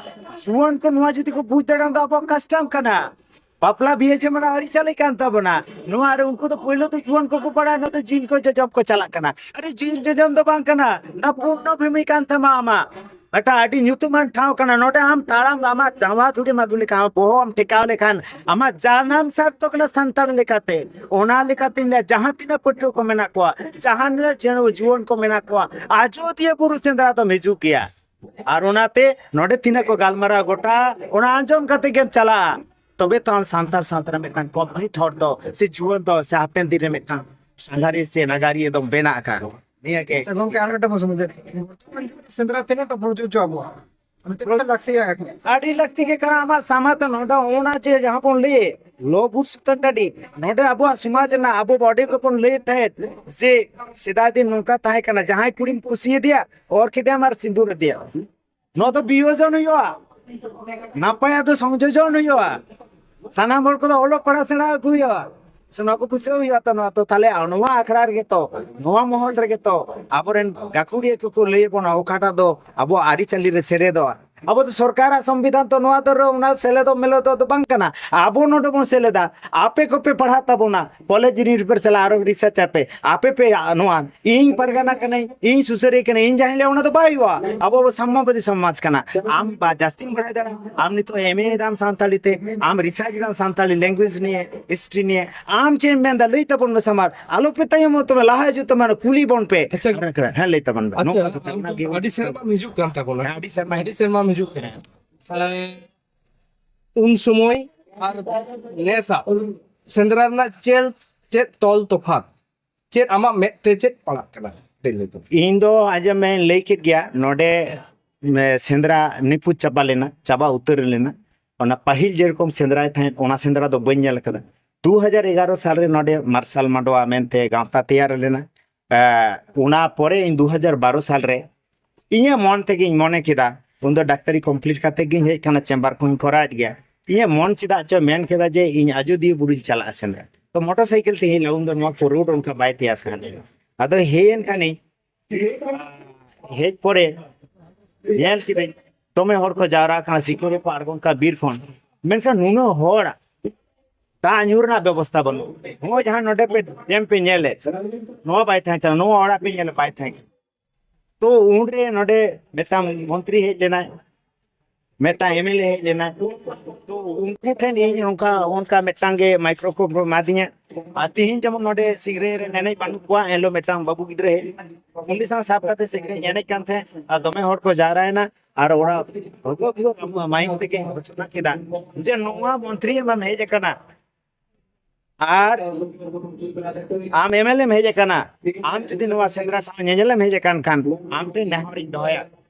ᱡᱩᱣᱟᱹᱱ ᱠᱚ ᱱᱚᱣᱟ ᱡᱩᱫᱤ ᱠᱚ ᱵᱩᱡᱽ ᱫᱟᱲᱮᱭᱟᱜᱼᱟ, ᱫᱚ ᱟᱵᱚᱣᱟᱜ ᱠᱟᱥᱴᱚᱢ ᱠᱟᱱᱟ᱾ ᱵᱟᱯᱞᱟ ᱵᱤᱦᱟᱹ ᱡᱮᱢᱚᱱ ᱟᱹᱨᱤᱪᱟᱹᱞᱤ ᱠᱟᱱ ᱛᱟᱵᱚᱱᱟ, ᱱᱚᱣᱟ ᱨᱮ ᱩᱱᱠᱩ ᱫᱚ ᱯᱳᱭᱞᱳ ᱫᱚ ᱡᱩᱣᱟᱹᱱ ᱠᱚᱠᱚ ᱵᱟᱲᱟᱭᱟ, ᱱᱚᱛᱮ ᱡᱤᱞ ᱠᱚ ᱡᱚᱡᱚᱢ ᱠᱚ ᱪᱟᱞᱟᱜ ᱠᱟᱱᱟ᱾ ᱟᱨᱮ, ᱡᱤᱞ ᱡᱚᱡᱚᱢ ᱫᱚ ᱵᱟᱝ ᱠᱟᱱᱟ, ᱱᱚᱣᱟ ᱯᱩᱨᱱᱚ ᱵᱷᱩᱢᱤ ᱠᱟᱱ ᱛᱟᱢᱟ ᱟᱢᱟᱜ᱾ ᱢᱤᱫᱴᱟᱝ ᱟᱹᱰᱤ ᱧᱩᱛᱩᱢᱟᱱ ᱴᱷᱟᱶ ᱠᱟᱱᱟ᱾ ᱱᱚᱰᱮ ᱟᱢ ᱛᱟᱲᱟᱢ, ᱟᱢᱟᱜ ᱡᱟᱸᱜᱟ ᱫᱷᱩᱲᱤᱢ ᱟᱹᱜᱩ ᱞᱮᱠᱷᱟᱱ, ᱟᱢᱟᱜ ᱵᱚᱦᱚᱜ ᱮᱢ ᱴᱷᱮᱠᱟᱣ ᱞᱮᱠᱷᱟᱱ, ᱟᱢᱟᱜ ᱡᱟᱱᱟᱢ ᱥᱟᱨᱛᱷᱚᱠ ᱮᱱᱟ ᱥᱟᱱᱛᱟᱲ ᱞᱮᱠᱟᱛᱮ᱾ ᱚᱱᱟ ᱞᱮᱠᱟᱛᱮᱧ ᱞᱟᱹᱭᱟ, ᱡᱟᱦᱟᱸ ᱛᱤᱱᱟᱹᱜ ᱯᱟᱹᱴᱷᱩᱣᱟᱹ ᱠᱚ ᱢᱮᱱᱟᱜ ᱠᱚᱣᱟ, ᱡᱟᱦᱟᱸ ᱛᱤᱱᱟᱹᱜ ᱡᱮ ᱡᱩᱣᱟᱹᱱ ᱠᱚ ᱢᱮᱱᱟᱜ ᱠᱚᱣᱟ, ᱟᱡᱚᱫᱤᱭᱟᱹ ᱵᱩᱨᱩ ᱥᱮᱸᱫᱽᱨᱟ ᱫᱚᱢ ᱦᱤᱡᱩᱜ ᱜᱮᱭᱟ᱾ ᱟᱨ ᱚᱱᱟᱛᱮ ᱱᱚᱰᱮ ᱛᱤᱱᱟᱹᱜ ᱠᱚ ᱜᱟᱞᱢᱟᱨᱟᱣ ᱜᱚᱴᱟ, ᱚᱱᱟ ᱟᱸᱡᱚᱢ ᱠᱟᱛᱮ ᱜᱮᱢ ᱪᱟᱞᱟᱜᱼᱟ᱾ ᱛᱚᱵᱮ ᱛᱚ ᱟᱢ ᱥᱟᱱᱛᱟᱲ ᱥᱟᱶᱛᱟ ᱨᱮ ᱢᱤᱫᱴᱟᱝ ᱠᱚᱢᱯᱞᱤᱴ ᱦᱚᱲ ᱫᱚ, ᱥᱮ ᱡᱩᱣᱟᱹᱱ ᱫᱚ, ᱥᱮ ᱦᱟᱯᱮᱱ ᱫᱤᱱ ᱨᱮ ᱢᱤᱫᱴᱟᱝ ᱥᱟᱸᱜᱷᱟᱨᱤᱭᱟᱹ ᱥᱮ ᱱᱟᱜᱟᱨᱤᱭᱟᱹ ᱫᱚᱢ ᱵᱮᱱᱟᱜ ᱟᱠᱟᱫ᱾ ᱱᱤᱭᱟᱹ ᱜᱮ᱾ ᱟᱪᱪᱷᱟ ᱜᱚᱢᱠᱮ, ᱟᱨ ᱢᱤᱫᱴᱟᱝ ᱯᱨᱚᱥᱱᱚ, ᱡᱮ ᱵᱚᱨᱛᱚᱢᱟᱱ ᱡᱩᱜᱽ ᱨᱮ ᱥᱮᱸᱫᱽᱨᱟ ᱛᱤᱱᱟᱹᱜ ᱴᱟ ᱯᱨᱚᱡᱳᱡᱽᱡᱚ ᱟᱵᱚᱣᱟᱜ? ᱢᱟᱱᱮ ᱛᱤᱱᱟᱹᱜ ᱴᱟ ᱞᱟᱹᱠᱛᱤᱭᱟ ᱮᱠᱷᱚᱱ? ᱟᱹᱰᱤ ᱞᱟᱹᱠᱛᱤ ᱜᱮ ᱠᱟᱱᱟ᱾ ᱟᱢᱟᱜ ᱥᱟᱢᱟᱝ ᱛᱮ ᱱᱚᱰᱮ ᱚᱱᱟ ᱡᱮ ᱡᱟᱦᱟᱸ ᱵᱚᱱ ᱞᱟᱹᱭᱮᱫ ᱞᱚ ᱵᱩᱨ ᱥᱩᱛᱟᱹᱱ ᱴᱟᱺᱰᱤ, ᱱᱚᱰᱮ ᱟᱵᱚᱣᱟᱜ ᱥᱚᱢᱟᱡᱽ ᱨᱮᱱᱟᱜ ᱟᱵᱚ ᱵᱚᱰᱤ ᱠᱚᱵᱚᱱ ᱞᱟᱹᱭᱮᱫ ᱛᱟᱦᱮᱸᱫ ᱡᱮ ᱥᱮᱫᱟᱭ ᱫᱤᱱ ᱱᱚᱝᱠᱟ ᱛᱟᱦᱮᱸ ᱠᱟᱱᱟ, ᱡᱟᱦᱟᱸᱭ ᱠᱩᱲᱤᱢ ᱠᱩᱥᱤᱭᱟᱫᱮᱭᱟ, ᱚᱨ ᱠᱮᱫᱮᱭᱟᱢ ᱟᱨ ᱥᱤᱸᱫᱩᱨ ᱟᱫᱮᱭᱟ᱾ ᱱᱚᱣᱟ ᱫᱚ ᱵᱤᱭᱳᱡᱚᱱ ᱦᱩᱭᱩᱜᱼᱟ, ᱱᱟᱯᱟᱭᱟᱜ ᱫᱚ ᱥᱚᱝᱡᱳᱡᱚᱱ ᱦᱩᱭᱩᱜᱼᱟ᱾ ᱥᱟᱱᱟᱢ ᱦᱚᱲ ᱠᱚᱫᱚ ᱚᱞᱚᱜ ᱯᱟᱲᱦᱟᱜ ᱥᱮᱬᱟ ᱟᱹᱜᱩ ᱦᱩᱭᱩᱜᱼᱟ, ᱥᱮ ᱱᱚᱣᱟ ᱠᱚ ᱵᱩᱡᱷᱟᱹᱣ ᱦᱩᱭᱩᱜᱼᱟ᱾ ᱛᱚ ᱱᱚᱣᱟ ᱛᱚ ᱛᱟᱦᱞᱮ ᱱᱚᱣᱟ ᱟᱠᱷᱲᱟ ᱨᱮᱜᱮ ᱛᱚ, ᱱᱚᱣᱟ ᱢᱚᱦᱚᱞ ᱨᱮᱜᱮ ᱛᱚ ᱟᱵᱚᱨᱮᱱ ᱜᱟᱹᱠᱷᱩᱲᱤᱭᱟᱹ ᱠᱚᱠᱚ ᱞᱟᱹᱭ ᱟᱵᱚᱱᱟ ᱚᱠᱟᱴᱟᱜ ᱫᱚ ᱟᱵᱚᱣᱟᱜ ᱟᱹᱨᱤᱪᱟᱹᱞᱤ ᱨᱮ ᱥᱮᱞᱮᱫᱚᱜᱼᱟ᱾ ᱟᱵᱚ ᱫᱚ ᱥᱚᱨᱠᱟᱨᱟᱜ ᱥᱚᱝᱵᱤᱫᱷᱟᱱ ᱛᱚ ᱱᱚᱣᱟ ᱫᱚ ᱚᱱᱟ ᱥᱮᱞᱮᱫᱚᱜ ᱢᱮᱞᱮᱫᱚᱜ ᱫᱚ ᱵᱟᱝ ᱠᱟᱱᱟ᱾ ᱟᱵᱚ ᱱᱚᱰᱮ ᱵᱚᱱ ᱥᱮᱞᱮᱫᱟ, ᱟᱯᱮ ᱠᱚᱯᱮ ᱯᱟᱲᱦᱟᱜ ᱛᱟᱵᱚᱱᱟ, ᱠᱚᱞᱮᱡᱽ ᱤᱭᱩᱱᱤᱵᱷᱟᱨᱥᱤᱴᱤ ᱟᱨᱚ ᱨᱤᱥᱟᱨᱪ ᱟᱯᱮ, ᱟᱯᱮ ᱯᱮ ᱱᱚᱣᱟ ᱤᱧ ᱯᱟᱨᱜᱟᱱᱟ ᱠᱟᱹᱱᱟᱹᱧ, ᱤᱧ ᱥᱩᱥᱟᱹᱨᱤᱭᱟᱹ ᱠᱟᱹᱱᱟᱹᱧ, ᱤᱧ ᱡᱟᱦᱟᱸᱧ ᱞᱟᱹᱭᱟ ᱚᱱᱟ ᱫᱚ ᱵᱟᱭ ᱦᱩᱭᱩᱜᱼᱟ᱾ ᱟᱵᱚ ᱵᱚ ᱥᱟᱢᱢᱟᱵᱟᱫᱤ ᱥᱚᱢᱟᱡᱽ ᱠᱟᱱᱟ᱾ ᱟᱢ ᱵᱟ ᱡᱟᱹᱥᱛᱤᱢ ᱵᱟᱲᱟᱭ ᱫᱟᱲᱮᱭᱟᱜᱼᱟ, ᱟᱢ ᱱᱤᱛᱚᱜ ᱮᱢ ᱮ ᱫᱟᱢ ᱥᱟᱱᱛᱟᱲᱤ ᱛᱮ, ᱟᱢ ᱨᱤᱥᱟᱨᱪ ᱫᱟᱢ ᱥᱟᱱᱛᱟᱲᱤ ᱞᱮᱝᱜᱩᱭᱮᱡᱽ ᱱᱤᱭᱮ, ᱦᱤᱥᱴᱨᱤ ᱱᱤᱭᱮ, ᱟᱢ ᱪᱮᱫ ᱮᱢ ᱢᱮᱱᱫᱟ ᱞᱟᱹᱭ ᱛᱟᱵᱚᱱ ᱢᱮ ᱥᱟᱢᱟᱨ, ᱟᱞᱚ ᱯᱮ ᱛᱟᱭᱚᱢᱚᱜ ᱛᱟᱵᱚᱱᱟ, ᱞᱟᱦᱟ ᱦᱤᱡᱩᱜ ᱛᱟᱵᱚᱱᱟ, ᱠᱩᱞᱤ ᱵᱚᱱ ᱯᱮ᱾ ᱟᱪᱪᱷᱟ᱾ ᱦᱮᱸ, ᱞᱟᱹᱭ ᱛᱟᱵᱚᱱ ᱢᱮ᱾ ᱟᱪᱪᱷᱟ, ᱱᱚᱝᱠᱟ ᱠᱟᱛᱮ ᱟᱢ ᱚᱱᱟ ᱫᱚ ᱜᱮ ᱟᱹᱰᱤ ᱥᱮᱨᱢᱟᱢ ᱦᱤᱡᱩᱜ ᱠᱟᱱ ᱛᱟᱵᱚᱱᱟ᱾ ᱦᱮᱸ, ᱟᱹᱰᱤ ᱥᱮᱨᱢᱟ᱾ ᱟᱹᱰᱤ ᱥᱮᱨᱢᱟᱢ ᱦᱤᱡᱩᱜ ᱠᱟᱱᱟ᱾ ᱛᱟᱦᱞᱮ ᱩᱱ ᱥᱚᱢᱚᱭ ᱟᱨ ᱱᱮᱥᱟᱜ ᱥᱮᱸᱫᱽᱨᱟ ᱨᱮᱱᱟᱜ ᱪᱮᱫ, ᱪᱮᱫ ᱛᱚᱞ ᱛᱚᱯᱷᱟᱛ? ᱪᱮᱫ ᱟᱢᱟᱜ ᱢᱮᱫ ᱛᱮ ᱪᱮᱫ ᱯᱟᱲᱟᱜ ᱠᱟᱱᱟ? ᱠᱟᱹᱴᱤᱡ ᱞᱟᱹᱭ ᱛᱟᱵᱚᱱ᱾ ᱤᱧ ᱫᱚ ᱟᱸᱡᱚᱢ ᱢᱮ, ᱞᱟᱹᱭ ᱠᱮᱫ ᱜᱮᱭᱟ, ᱱᱚᱰᱮ, ᱢᱮ, ᱥᱮᱸᱫᱽᱨᱟ ᱱᱤᱯᱩᱡ ᱪᱟᱵᱟ ᱞᱮᱱᱟ, ᱪᱟᱵᱟ ᱩᱛᱟᱹᱨ ᱞᱮᱱᱟ᱾ ᱚᱱᱟ ᱯᱟᱹᱦᱤᱞ ᱡᱮᱨᱚᱠᱚᱢ ᱥᱮᱸᱫᱽᱨᱟᱭ ᱛᱟᱦᱮᱸᱫ, ᱚᱱᱟ ᱥᱮᱸᱫᱽᱨᱟ ᱫᱚ ᱵᱟᱹᱧ ᱧᱮᱞ ᱟᱠᱟᱫᱟ᱾ ᱫᱩ ᱦᱟᱡᱟᱨ ᱮᱜᱟᱨᱚ ᱥᱟᱞ ᱨᱮ ᱱᱚᱰᱮ ᱢᱟᱨᱥᱟᱞ ᱢᱟᱰᱣᱟ ᱢᱮᱱᱛᱮ ᱜᱟᱶᱛᱟ ᱛᱮᱭᱟᱨ ᱞᱮᱱᱟ᱾ ᱮ, ᱚᱱᱟ ᱯᱚᱨᱮ ᱤᱧ ᱫᱩ ᱦᱟᱡᱟᱨ ᱵᱟᱨᱚ ᱥᱟᱞ ᱨᱮ ᱤᱧᱟᱹᱜ ᱢᱚᱱ ᱛᱮᱜᱮᱧ ᱢᱚᱱᱮ ᱠᱮᱫᱟ, ᱩᱱᱫᱚ ᱰᱟᱠᱛᱟᱨᱤ ᱠᱚᱢᱯᱞᱤᱴ ᱠᱟᱛᱮ ᱜᱤᱧ ᱦᱮᱡ ᱠᱟᱱᱟ, ᱪᱮᱢᱵᱟᱨ ᱠᱚᱦᱚᱸᱧ ᱠᱚᱨᱟᱣᱮᱫ ᱜᱮᱭᱟ᱾ ᱤᱧᱟᱹᱜ ᱢᱚᱱ ᱪᱮᱫᱟᱜ ᱪᱚ ᱢᱮᱱ ᱠᱮᱫᱟ ᱡᱮ ᱤᱧ ᱟᱡᱚᱫᱤᱭᱟᱹ ᱵᱩᱨᱩᱧ ᱪᱟᱞᱟᱜᱼᱟ ᱥᱮᱸᱫᱽᱨᱟ᱾ ᱛᱚ ᱢᱚᱴᱚᱨ ᱥᱟᱭᱠᱮᱞ ᱛᱮ ᱦᱮᱡ ᱞᱮᱱᱟ, ᱩᱱᱫᱚ ᱱᱚᱣᱟ ᱠᱚ ᱨᱳᱰ ᱚᱱᱠᱟ ᱵᱟᱭ ᱛᱮᱭᱟᱨ ᱛᱟᱦᱮᱸ ᱞᱮᱱᱟ᱾ ᱟᱫᱚ ᱦᱮᱡ ᱮᱱ ᱠᱷᱟᱱᱤᱧ, ᱦᱮᱡ ᱯᱚᱨᱮ ᱧᱮᱞ ᱠᱤᱫᱟᱹᱧ ᱫᱚᱢᱮ ᱦᱚᱲ ᱠᱚ ᱡᱟᱣᱨᱟ ᱠᱟᱱᱟ, ᱥᱤᱠᱟᱹᱨᱤᱭᱟᱹ ᱠᱚ ᱟᱬᱜᱚᱱ ᱠᱟᱱᱟ ᱵᱤᱨ ᱠᱷᱚᱱ, ᱢᱮᱱᱠᱷᱟᱱ ᱱᱩᱱᱟᱹᱜ ᱦᱚᱲ ᱫᱟᱜ ᱧᱩ ᱨᱮᱱᱟᱜ ᱵᱮᱵᱚᱥᱛᱷᱟ ᱵᱟᱹᱱᱩᱜ᱾ ᱱᱚᱜᱼᱚᱭ ᱡᱟᱦᱟᱸ ᱱᱚᱰᱮ ᱯᱮ ᱰᱮᱢ ᱯᱮ ᱧᱮᱞᱮᱫ, ᱱᱚᱣᱟ ᱵᱟᱭ ᱛᱟᱦᱮᱸ ᱠᱟᱱᱟ, ᱱᱚᱣᱟ ᱚᱲᱟᱜ ᱯᱮ ᱧᱮᱞᱮᱫ ᱵᱟᱭ ᱛᱟᱦᱮᱸ ᱠᱟᱱᱟ᱾ ᱛᱚ ᱩᱱᱨᱮ ᱱᱚᱰᱮ ᱢᱤᱫᱴᱟᱝ ᱢᱚᱱᱛᱨᱤ ᱦᱮᱡ ᱞᱮᱱᱟᱭ, ᱢᱤᱫᱴᱟᱝ ᱮᱢᱮᱞᱮ ᱦᱮᱡ ᱞᱮᱱᱟᱭ᱾ ᱛᱚ ᱩᱱᱠᱩ ᱴᱷᱮᱱ ᱤᱧ ᱚᱱᱠᱟ ᱚᱱᱠᱟ ᱢᱤᱫᱴᱟᱝ ᱜᱮ ᱢᱟᱭᱠᱨᱳᱯᱷᱳᱱ ᱠᱚ ᱮᱢᱟᱫᱤᱧᱟ᱾ ᱟᱨ ᱛᱤᱦᱤᱧ ᱡᱮᱢᱚᱱ ᱱᱚᱰᱮ ᱥᱤᱝᱨᱟᱹᱭ ᱨᱮ ᱮᱱᱮᱡ ᱵᱟᱹᱱᱩᱜ ᱠᱚᱣᱟ, ᱮᱱᱦᱤᱞᱳᱜ ᱢᱤᱫᱴᱟᱝ ᱵᱟᱹᱵᱩ ᱜᱤᱫᱽᱨᱟᱹ ᱦᱮᱡ ᱞᱮᱱᱟᱭ, ᱩᱱᱤ ᱥᱟᱶ ᱥᱟᱵ ᱠᱟᱛᱮ ᱥᱤᱝᱨᱟᱹᱭ ᱮᱱᱮᱡ ᱠᱟᱱ ᱛᱟᱦᱮᱸᱫ᱾ ᱟᱨ ᱫᱚᱢᱮ ᱦᱚᱲ ᱠᱚ ᱡᱟᱣᱨᱟᱭᱮᱱᱟ᱾ ᱟᱨ ᱚᱱᱟ ᱵᱷᱟᱹᱜᱩᱣᱟᱹ ᱵᱷᱟᱹᱜᱩᱣᱟᱹ ᱢᱟᱭᱤᱠ ᱛᱮᱜᱮ ᱜᱷᱳᱥᱚᱱᱟ ᱠᱮᱫᱟ ᱡᱮ ᱱᱚᱣᱟ ᱢᱚᱱᱛᱨᱤ ᱮᱢᱮᱢ ᱦᱮᱡ ᱟᱠᱟᱱᱟ, ᱟᱨ ᱟᱢ ᱮᱢᱮᱞᱮᱢ ᱦᱮᱡ ᱟᱠᱟᱱᱟ, ᱟᱢ ᱡᱩᱫᱤ ᱱᱚᱣᱟ ᱥᱮᱸᱫᱽᱨᱟ ᱴᱷᱟᱶ ᱧᱮᱧᱮᱞᱮᱢ ᱦᱮᱡ ᱟᱠᱟᱱ ᱠᱷᱟᱱ, ᱟᱢ ᱴᱷᱮᱱ ᱱᱮᱦᱚᱨᱤᱧ ᱫᱚᱦᱚᱭᱟ,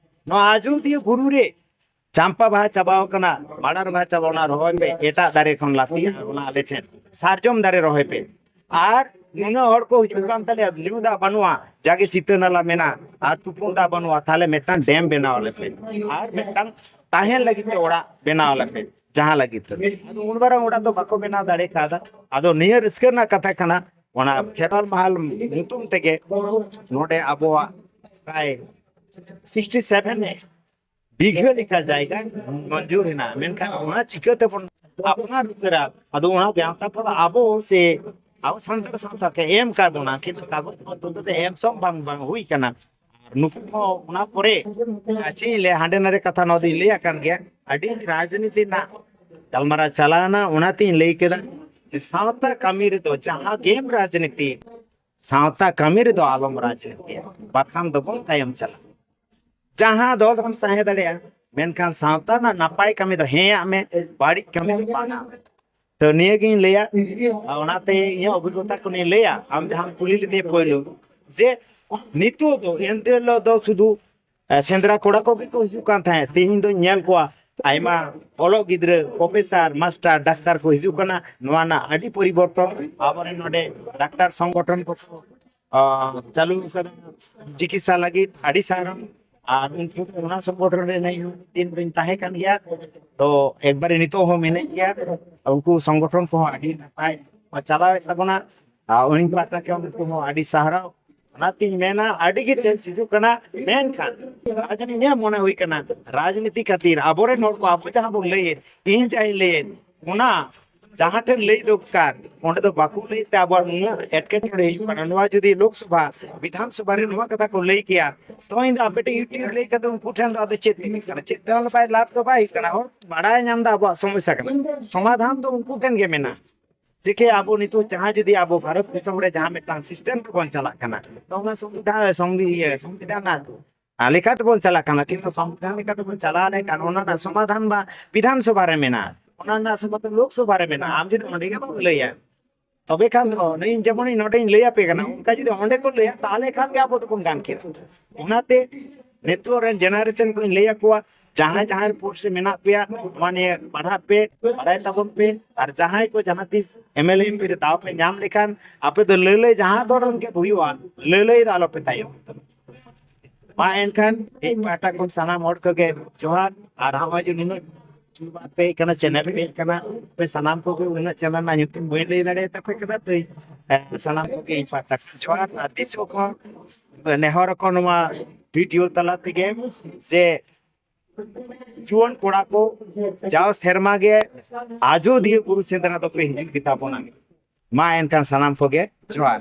ᱱᱚᱣᱟ ᱟᱡᱚᱫᱤᱭᱟᱹ ᱵᱩᱨᱩ ᱨᱮ ᱪᱟᱢᱯᱟ ᱵᱟᱦᱟ ᱪᱟᱵᱟᱣ ᱠᱟᱱᱟ, ᱢᱟᱲᱟᱨ ᱵᱟᱦᱟ ᱪᱟᱵᱟ, ᱚᱱᱟ ᱨᱚᱦᱚᱭ ᱯᱮ, ᱮᱴᱟᱜ ᱫᱟᱨᱮ ᱠᱷᱚᱱ ᱞᱟᱹᱠᱛᱤᱜᱼᱟ, ᱚᱱᱟ ᱟᱞᱮ ᱴᱷᱮᱱ ᱥᱟᱨᱡᱚᱢ ᱫᱟᱨᱮ ᱨᱚᱦᱚᱭ ᱯᱮ᱾ ᱟᱨ ᱱᱩᱱᱟᱹᱜ ᱦᱚᱲ ᱠᱚ ᱦᱤᱡᱩᱜ ᱠᱟᱱ ᱛᱟᱞᱮᱭᱟ, ᱧᱩ ᱫᱟᱜ ᱵᱟᱹᱱᱩᱜᱼᱟ, ᱡᱟᱜᱮ ᱥᱤᱛᱟᱹ ᱱᱟᱞᱟ ᱢᱮᱱᱟᱜᱼᱟ, ᱟᱨ ᱛᱩᱯᱩᱱ ᱫᱟᱜ ᱵᱟᱹᱱᱩᱜᱼᱟ, ᱛᱟᱦᱞᱮ ᱢᱤᱫᱴᱟᱝ ᱰᱮᱢ ᱵᱮᱱᱟᱣ ᱟᱞᱮ ᱯᱮ, ᱟᱨ ᱢᱤᱫᱴᱟᱝ ᱛᱟᱦᱮᱱ ᱞᱟᱹᱜᱤᱫ ᱛᱮ ᱚᱲᱟᱜ ᱵᱮᱱᱟᱣ ᱟᱞᱮ ᱯᱮ, ᱡᱟᱦᱟᱸ ᱞᱟᱹᱜᱤᱫ ᱛᱮ᱾ ᱟᱫᱚ ᱩᱱ ᱢᱟᱨᱟᱝ ᱚᱲᱟᱜ ᱫᱚ ᱵᱟᱠᱚ ᱵᱮᱱᱟᱣ ᱫᱟᱲᱮ ᱠᱟᱣᱫᱟ᱾ ᱟᱫᱚ ᱱᱤᱭᱟᱹ ᱨᱟᱹᱥᱠᱟᱹ ᱨᱮᱱᱟᱜ ᱠᱟᱛᱷᱟ ᱠᱟᱱᱟ, ᱚᱱᱟ ᱠᱷᱮᱨᱣᱟᱞ ᱢᱟᱦᱟᱞ ᱧᱩᱛᱩᱢ ᱛᱮᱜᱮ ᱱᱚᱰᱮ ᱟᱵᱚᱣᱟᱜ ᱯᱨᱟᱭ ᱥᱤᱠᱥᱴᱤ ᱥᱮᱵᱷᱮᱱ ᱵᱤᱜᱷᱟᱹ ᱞᱮᱠᱟ ᱡᱟᱭᱜᱟ ᱢᱚᱧᱡᱩᱨ ᱦᱮᱱᱟᱜᱼᱟ, ᱢᱮᱱᱠᱷᱟᱱ ᱚᱱᱟ ᱪᱤᱠᱟᱹ ᱛᱮᱵᱚᱱ ᱟᱯᱱᱟᱨ ᱩᱛᱟᱹᱨᱟ? ᱟᱫᱚ ᱚᱱᱟ ᱜᱟᱶᱛᱟ ᱠᱚᱫᱚ ᱟᱵᱚ ᱥᱮ ᱟᱵᱚ ᱥᱟᱱᱛᱟᱲ ᱥᱟᱶᱛᱟ ᱠᱚ ᱮᱢ ᱠᱟᱫ ᱵᱚᱱᱟ, ᱠᱤᱱᱛᱩ ᱠᱟᱜᱚᱡᱽ ᱯᱚᱛᱨᱚ ᱛᱮ ᱮᱢ ᱥᱚᱝ ᱵᱟᱝ, ᱵᱟᱝ ᱦᱩᱭ ᱠᱟᱱᱟ᱾ ᱟᱨ ᱱᱩᱠᱩ ᱦᱚᱸ ᱚᱱᱟ ᱯᱚᱨᱮ, ᱟᱨ ᱪᱮᱫ ᱤᱧ ᱞᱟᱹᱭᱟ, ᱦᱟᱸᱰᱮ ᱱᱟᱰᱮ ᱠᱟᱛᱷᱟ ᱱᱚᱣᱟ ᱫᱚᱧ ᱞᱟᱹᱭ ᱟᱠᱟᱱ ᱜᱮᱭᱟ, ᱟᱹᱰᱤ ᱨᱟᱡᱽᱱᱤᱛᱤ ᱨᱮᱱᱟᱜ ᱜᱟᱞᱢᱟᱨᱟᱣ ᱪᱟᱞᱟᱣᱱᱟ, ᱚᱱᱟᱛᱤᱧ ᱞᱟᱹᱭ ᱠᱮᱫᱟ ᱡᱮ ᱥᱟᱶᱛᱟ ᱠᱟᱹᱢᱤ ᱨᱮᱫᱚ ᱡᱟᱦᱟᱸ ᱜᱮᱢ ᱨᱟᱡᱽᱱᱤᱛᱤ, ᱥᱟᱶᱛᱟ ᱠᱟᱹᱢᱤ ᱨᱮᱫᱚ ᱟᱞᱚᱢ ᱨᱟᱡᱽᱱᱤᱛᱤᱭᱟ, ᱵᱟᱠᱷᱟᱱ ᱫᱚᱵᱚᱱ ᱛᱟᱭᱚᱢ ᱪᱟᱞᱟᱜᱼᱟ᱾ ᱡᱟᱦᱟᱸ ᱫᱚᱞ ᱨᱮᱢ ᱛᱟᱦᱮᱸ ᱫᱟᱲᱮᱭᱟᱜᱼᱟ, ᱢᱮᱱᱠᱷᱟᱱ ᱥᱟᱶᱛᱟ ᱨᱮᱱᱟᱜ ᱱᱟᱯᱟᱭ ᱠᱟᱹᱢᱤ ᱫᱚ ᱦᱮᱸᱭᱟᱜ ᱢᱮ, ᱵᱟᱹᱲᱤᱡ ᱠᱟᱹᱢᱤ ᱫᱚ ᱵᱟᱝᱟ ᱢᱮ᱾ ᱛᱚ ᱱᱤᱭᱟᱹᱜᱤᱧ ᱞᱟᱹᱭᱟ, ᱟᱨ ᱚᱱᱟᱛᱮ ᱤᱧᱟᱹᱜ ᱚᱵᱷᱤᱜᱽᱜᱚᱛᱟ ᱠᱷᱚᱱᱤᱧ ᱞᱟᱹᱭᱟ, ᱟᱢ ᱡᱟᱦᱟᱸᱢ ᱠᱩᱞᱤ ᱞᱤᱫᱤᱧᱟ ᱯᱳᱭᱞᱳ, ᱡᱮ ᱱᱤᱛᱚᱜ ᱫᱚ ᱮᱱᱛᱮ ᱦᱤᱞᱳᱜ ᱫᱚ ᱥᱩᱫᱷᱩ ᱮ, ᱥᱮᱸᱫᱽᱨᱟ ᱠᱚᱲᱟ ᱠᱚᱜᱮ ᱠᱚ ᱦᱤᱡᱩᱜ ᱠᱟᱱ ᱛᱟᱦᱮᱸᱫ᱾ ᱛᱮᱦᱮᱧ ᱫᱚᱧ ᱧᱮᱞ ᱠᱚᱣᱟ ᱟᱭᱢᱟ ᱚᱞᱚᱜ ᱜᱤᱫᱽᱨᱟᱹ, ᱯᱨᱚᱯᱷᱮᱥᱟᱨ, ᱢᱟᱥᱴᱟᱨ, ᱰᱟᱠᱛᱟᱨ ᱠᱚ ᱦᱤᱡᱩᱜ ᱠᱟᱱᱟ᱾ ᱱᱚᱣᱟ ᱨᱮᱱᱟᱜ ᱟᱹᱰᱤ ᱯᱚᱨᱤᱵᱚᱨᱛᱚᱱ᱾ ᱟᱵᱚᱨᱮᱱ ᱱᱚᱰᱮ ᱰᱟᱠᱛᱟᱨ ᱥᱚᱝᱜᱚᱴᱷᱚᱱ ᱠᱚᱠᱚ, ᱟ, ᱪᱟᱹᱞᱩ ᱟᱠᱟᱫᱟ ᱪᱤᱠᱤᱛᱥᱟ ᱞᱟᱹᱜᱤᱫ᱾ ᱟᱹᱰᱤ ᱥᱟᱨᱦᱟᱣ᱾ ᱟᱨ ᱩᱱᱠᱩ ᱚᱱᱟ ᱥᱚᱝᱜᱚᱴᱷᱚᱱ ᱨᱮ ᱤᱧ ᱦᱚᱸ ᱢᱤᱫ ᱫᱤᱱ ᱫᱚᱧ ᱛᱟᱦᱮᱸ ᱠᱟᱱ ᱜᱮᱭᱟ᱾ ᱛᱚ ᱮᱠᱵᱟᱨᱮ ᱱᱤᱛᱚᱜ ᱦᱚᱸ ᱢᱮᱱᱟᱜ ᱜᱮᱭᱟ᱾ ᱩᱱᱠᱩ ᱥᱚᱝᱜᱚᱴᱷᱚᱱ ᱠᱚᱦᱚᱸ ᱟᱹᱰᱤ ᱱᱟᱯᱟᱭ ᱠᱚ ᱪᱟᱞᱟᱣᱮᱫ ᱛᱟᱵᱚᱱᱟ᱾ ᱟᱨ ᱩᱱᱤ ᱯᱟᱦᱴᱟ ᱠᱷᱚᱱ ᱩᱱᱠᱩ ᱦᱚᱸ ᱟᱹᱰᱤ ᱥᱟᱨᱦᱟᱣ᱾ ᱚᱱᱟᱛᱤᱧ ᱢᱮᱱᱟ, ᱟᱹᱰᱤ ᱜᱮ ᱪᱮᱧᱡᱽ ᱦᱤᱡᱩᱜ ᱠᱟᱱᱟ᱾ ᱢᱮᱱᱠᱷᱟᱱ ᱨᱟᱡᱽᱱᱤᱛᱤ ᱤᱧᱟᱹᱜ ᱢᱚᱱᱮ ᱦᱩᱭ ᱠᱟᱱᱟ, ᱨᱟᱡᱽᱱᱤᱛᱤ ᱠᱷᱟᱹᱛᱤᱨ ᱟᱵᱚᱨᱮᱱ ᱦᱚᱲ ᱠᱚ, ᱟᱵᱚ ᱡᱟᱦᱟᱸ ᱵᱚᱱ ᱞᱟᱹᱭᱮᱫ, ᱤᱧ ᱡᱟᱦᱟᱸᱧ ᱞᱟᱹᱭᱮᱫ, ᱚᱱᱟ ᱡᱟᱦᱟᱸ ᱴᱷᱮᱱ ᱞᱟᱹᱭ ᱫᱚᱨᱠᱟᱨ, ᱚᱸᱰᱮ ᱫᱚ ᱵᱟᱠᱚ ᱞᱟᱹᱭ ᱛᱮ ᱟᱵᱚᱣᱟᱜ ᱱᱩᱱᱟᱹᱜ ᱮᱴᱠᱮᱴᱚᱬᱮ ᱦᱤᱡᱩᱜ ᱠᱟᱱᱟ᱾ ᱱᱚᱣᱟ ᱡᱩᱫᱤ ᱞᱳᱠᱥᱚᱵᱷᱟ, ᱵᱤᱫᱷᱟᱱ ᱥᱚᱵᱷᱟ ᱨᱮ ᱱᱚᱣᱟ ᱠᱟᱛᱷᱟ ᱠᱚ ᱞᱟᱹᱭ ᱠᱮᱭᱟ, ᱛᱚ ᱤᱧ ᱫᱚ ᱟᱯᱮ ᱴᱷᱮᱱ ᱤᱭᱩᱴᱤᱭᱩᱵᱽ ᱞᱟᱹᱭ ᱠᱟᱛᱮ ᱩᱱᱠᱩ ᱴᱷᱮᱱ ᱫᱚ ᱟᱫᱚ ᱪᱮᱫ ᱦᱩᱭᱩᱜ ᱠᱟᱱᱟ? ᱪᱮᱫ ᱛᱮᱦᱚᱸ ᱵᱟᱭ ᱞᱟᱵᱷ ᱫᱚ ᱵᱟᱭ ᱦᱩᱭᱩᱜ ᱠᱟᱱᱟ᱾ ᱦᱚᱲ ᱵᱟᱲᱟᱭ ᱧᱟᱢ ᱮᱫᱟ ᱟᱵᱚᱣᱟᱜ ᱥᱚᱢᱚᱥᱥᱟ ᱠᱟᱱᱟ, ᱥᱚᱢᱟᱫᱷᱟᱱ ᱫᱚ ᱩᱱᱠᱩ ᱴᱷᱮᱱ ᱜᱮ ᱢᱮᱱᱟᱜᱼᱟ᱾ ᱪᱤᱠᱟᱹ ᱟᱵᱚ ᱱᱤᱛᱚᱜ ᱡᱟᱦᱟᱸ ᱡᱩᱫᱤ ᱟᱵᱚ ᱵᱷᱟᱨᱚᱛ ᱫᱤᱥᱚᱢ ᱨᱮ ᱡᱟᱦᱟᱸ ᱢᱤᱫᱴᱟᱝ ᱥᱤᱥᱴᱮᱢ ᱛᱮᱵᱚᱱ ᱪᱟᱞᱟᱜ ᱠᱟᱱᱟ, ᱛᱚ ᱚᱱᱟ ᱥᱚᱝᱵᱤᱫᱷᱟᱱ, ᱥᱚᱝᱵᱤ-, ᱤᱭᱟᱹ, ᱥᱚᱝᱵᱤᱫᱷᱟᱱ ᱨᱮᱱᱟᱜ ᱞᱮᱠᱟ ᱛᱮᱵᱚᱱ ᱪᱟᱞᱟᱜ ᱠᱟᱱᱟ, ᱠᱤᱱᱛᱩ ᱥᱚᱝᱵᱤᱫᱷᱟᱱ ᱞᱮᱠᱟ ᱛᱮᱵᱚᱱ ᱪᱟᱞᱟᱣ ᱞᱮᱱᱠᱷᱟᱱ ᱚᱱᱟ ᱨᱮᱱᱟᱜ ᱥᱚᱢᱟᱫᱷᱟᱱ ᱢᱟ ᱵᱤᱫᱷᱟᱱ ᱥᱚᱵᱷᱟ ᱨᱮ ᱢᱮᱱᱟᱜᱼᱟ, ᱚᱱᱟ ᱨᱮᱱᱟᱜ ᱥᱚᱢᱟᱫᱷᱟᱱ ᱞᱳᱠᱥᱚᱵᱷᱟ ᱨᱮ ᱢᱮᱱᱟᱜᱼᱟ᱾ ᱟᱢ ᱡᱩᱫᱤ ᱚᱸᱰᱮ ᱜᱮ ᱵᱟᱢ ᱞᱟᱹᱭᱟ, ᱛᱚᱵᱮ ᱠᱷᱟᱱ ᱫᱚ ᱱᱩᱭ ᱡᱮᱢᱚᱱ ᱤᱧ ᱱᱚᱰᱮᱧ ᱞᱟᱹᱭ ᱟᱯᱮ ᱠᱟᱱᱟ, ᱚᱱᱠᱟ ᱡᱩᱫᱤ ᱚᱸᱰᱮ ᱠᱚ ᱞᱟᱹᱭᱟ, ᱛᱟᱦᱚᱞᱮ ᱠᱷᱟᱱ ᱜᱮ ᱟᱵᱚ ᱫᱚᱵᱚᱱ ᱜᱟᱱ ᱠᱮᱫᱟ᱾ ᱚᱱᱟᱛᱮ ᱱᱤᱛᱚᱜ ᱨᱮᱱ ᱡᱮᱱᱟᱨᱮᱥᱚᱱ ᱠᱚᱧ ᱞᱟᱹᱭ ᱟᱠᱚᱣᱟ, ᱡᱟᱦᱟᱸᱭ ᱡᱟᱦᱟᱸᱭ ᱯᱳᱥᱴ ᱨᱮ ᱢᱮᱱᱟᱜ ᱯᱮᱭᱟ, ᱱᱚᱣᱟ ᱱᱤᱭᱮ ᱯᱟᱲᱦᱟᱜ ᱯᱮ, ᱵᱟᱲᱟᱭ ᱛᱟᱵᱚᱱ ᱯᱮ, ᱟᱨ ᱡᱟᱦᱟᱸᱭ ᱠᱚ ᱡᱟᱦᱟᱸ ᱛᱤᱥ M L A M P ᱨᱮ ᱫᱟᱣ ᱯᱮ ᱧᱟᱢ ᱞᱮᱠᱷᱟᱱ, ᱟᱯᱮ ᱫᱚ ᱞᱟᱹᱞᱟᱹᱭ ᱡᱟᱦᱟᱸ ᱫᱚᱨᱚᱱ ᱜᱮ ᱦᱩᱭᱩᱜᱼᱟ, ᱞᱟᱹᱞᱟᱹᱭ ᱫᱚ ᱟᱞᱚ ᱯᱮ ᱛᱟᱭᱚᱢ᱾ ᱢᱟ ᱮᱱᱠᱷᱟᱱ ᱤᱧ ᱯᱟᱦᱴᱟ ᱠᱷᱚᱱ ᱥᱟᱱᱟᱢ ᱦᱚᱲ ᱠᱚᱜᱮ ᱡᱚᱦᱟᱨ, ᱟᱨ ᱱᱚᱜᱼᱚᱭ ᱡᱮ ᱱᱩᱱᱟᱹᱜ ᱯᱮ ᱦᱮᱡ ᱠᱟᱱᱟ, ᱪᱮᱱᱮᱞ ᱯᱮ ᱦᱮᱡ ᱠᱟᱱᱟ, ᱯᱮ ᱥᱟᱱᱟᱢ ᱠᱚᱜᱮ, ᱩᱱᱟᱹᱜ ᱪᱮᱱᱮᱞ ᱨᱮᱱᱟᱜ ᱧᱩᱛᱩᱢ ᱵᱟᱹᱧ ᱞᱟᱹᱭ ᱫᱟᱲᱮᱭᱟᱛᱟ ᱯᱮ ᱠᱟᱱᱟ, ᱛᱚ ᱤᱧ, ᱮ, ᱥᱟᱱᱟᱢ ᱠᱚᱜᱮ ᱤᱧ ᱯᱟᱦᱴᱟ ᱠᱷᱚᱱ ᱡᱚᱦᱟᱨ ᱟᱨ ᱫᱤᱥᱚᱢ ᱠᱷᱚᱱ ᱱᱮᱦᱚᱨ ᱟᱠᱚ ᱱᱚᱣᱟ ᱵᱷᱤᱰᱤᱭᱳ ᱛᱟᱞᱟ ᱛᱮᱜᱮ ᱡᱮ ᱡᱩᱣᱟᱹᱱ ᱠᱚᱲᱟ ᱠᱚ ᱡᱟᱣ ᱥᱮᱨᱢᱟ ᱜᱮ ᱟᱡᱚᱫᱤᱭᱟᱹ ᱵᱩᱨᱩ ᱥᱮᱸᱫᱽᱨᱟ ᱫᱚᱯᱮ ᱦᱤᱡᱩᱜ ᱜᱮᱛᱟ ᱵᱚᱱᱟ᱾ ᱢᱟ ᱮᱱᱠᱷᱟᱱ ᱥᱟᱱᱟᱢ ᱠᱚᱜᱮ ᱡᱚᱦᱟᱨ᱾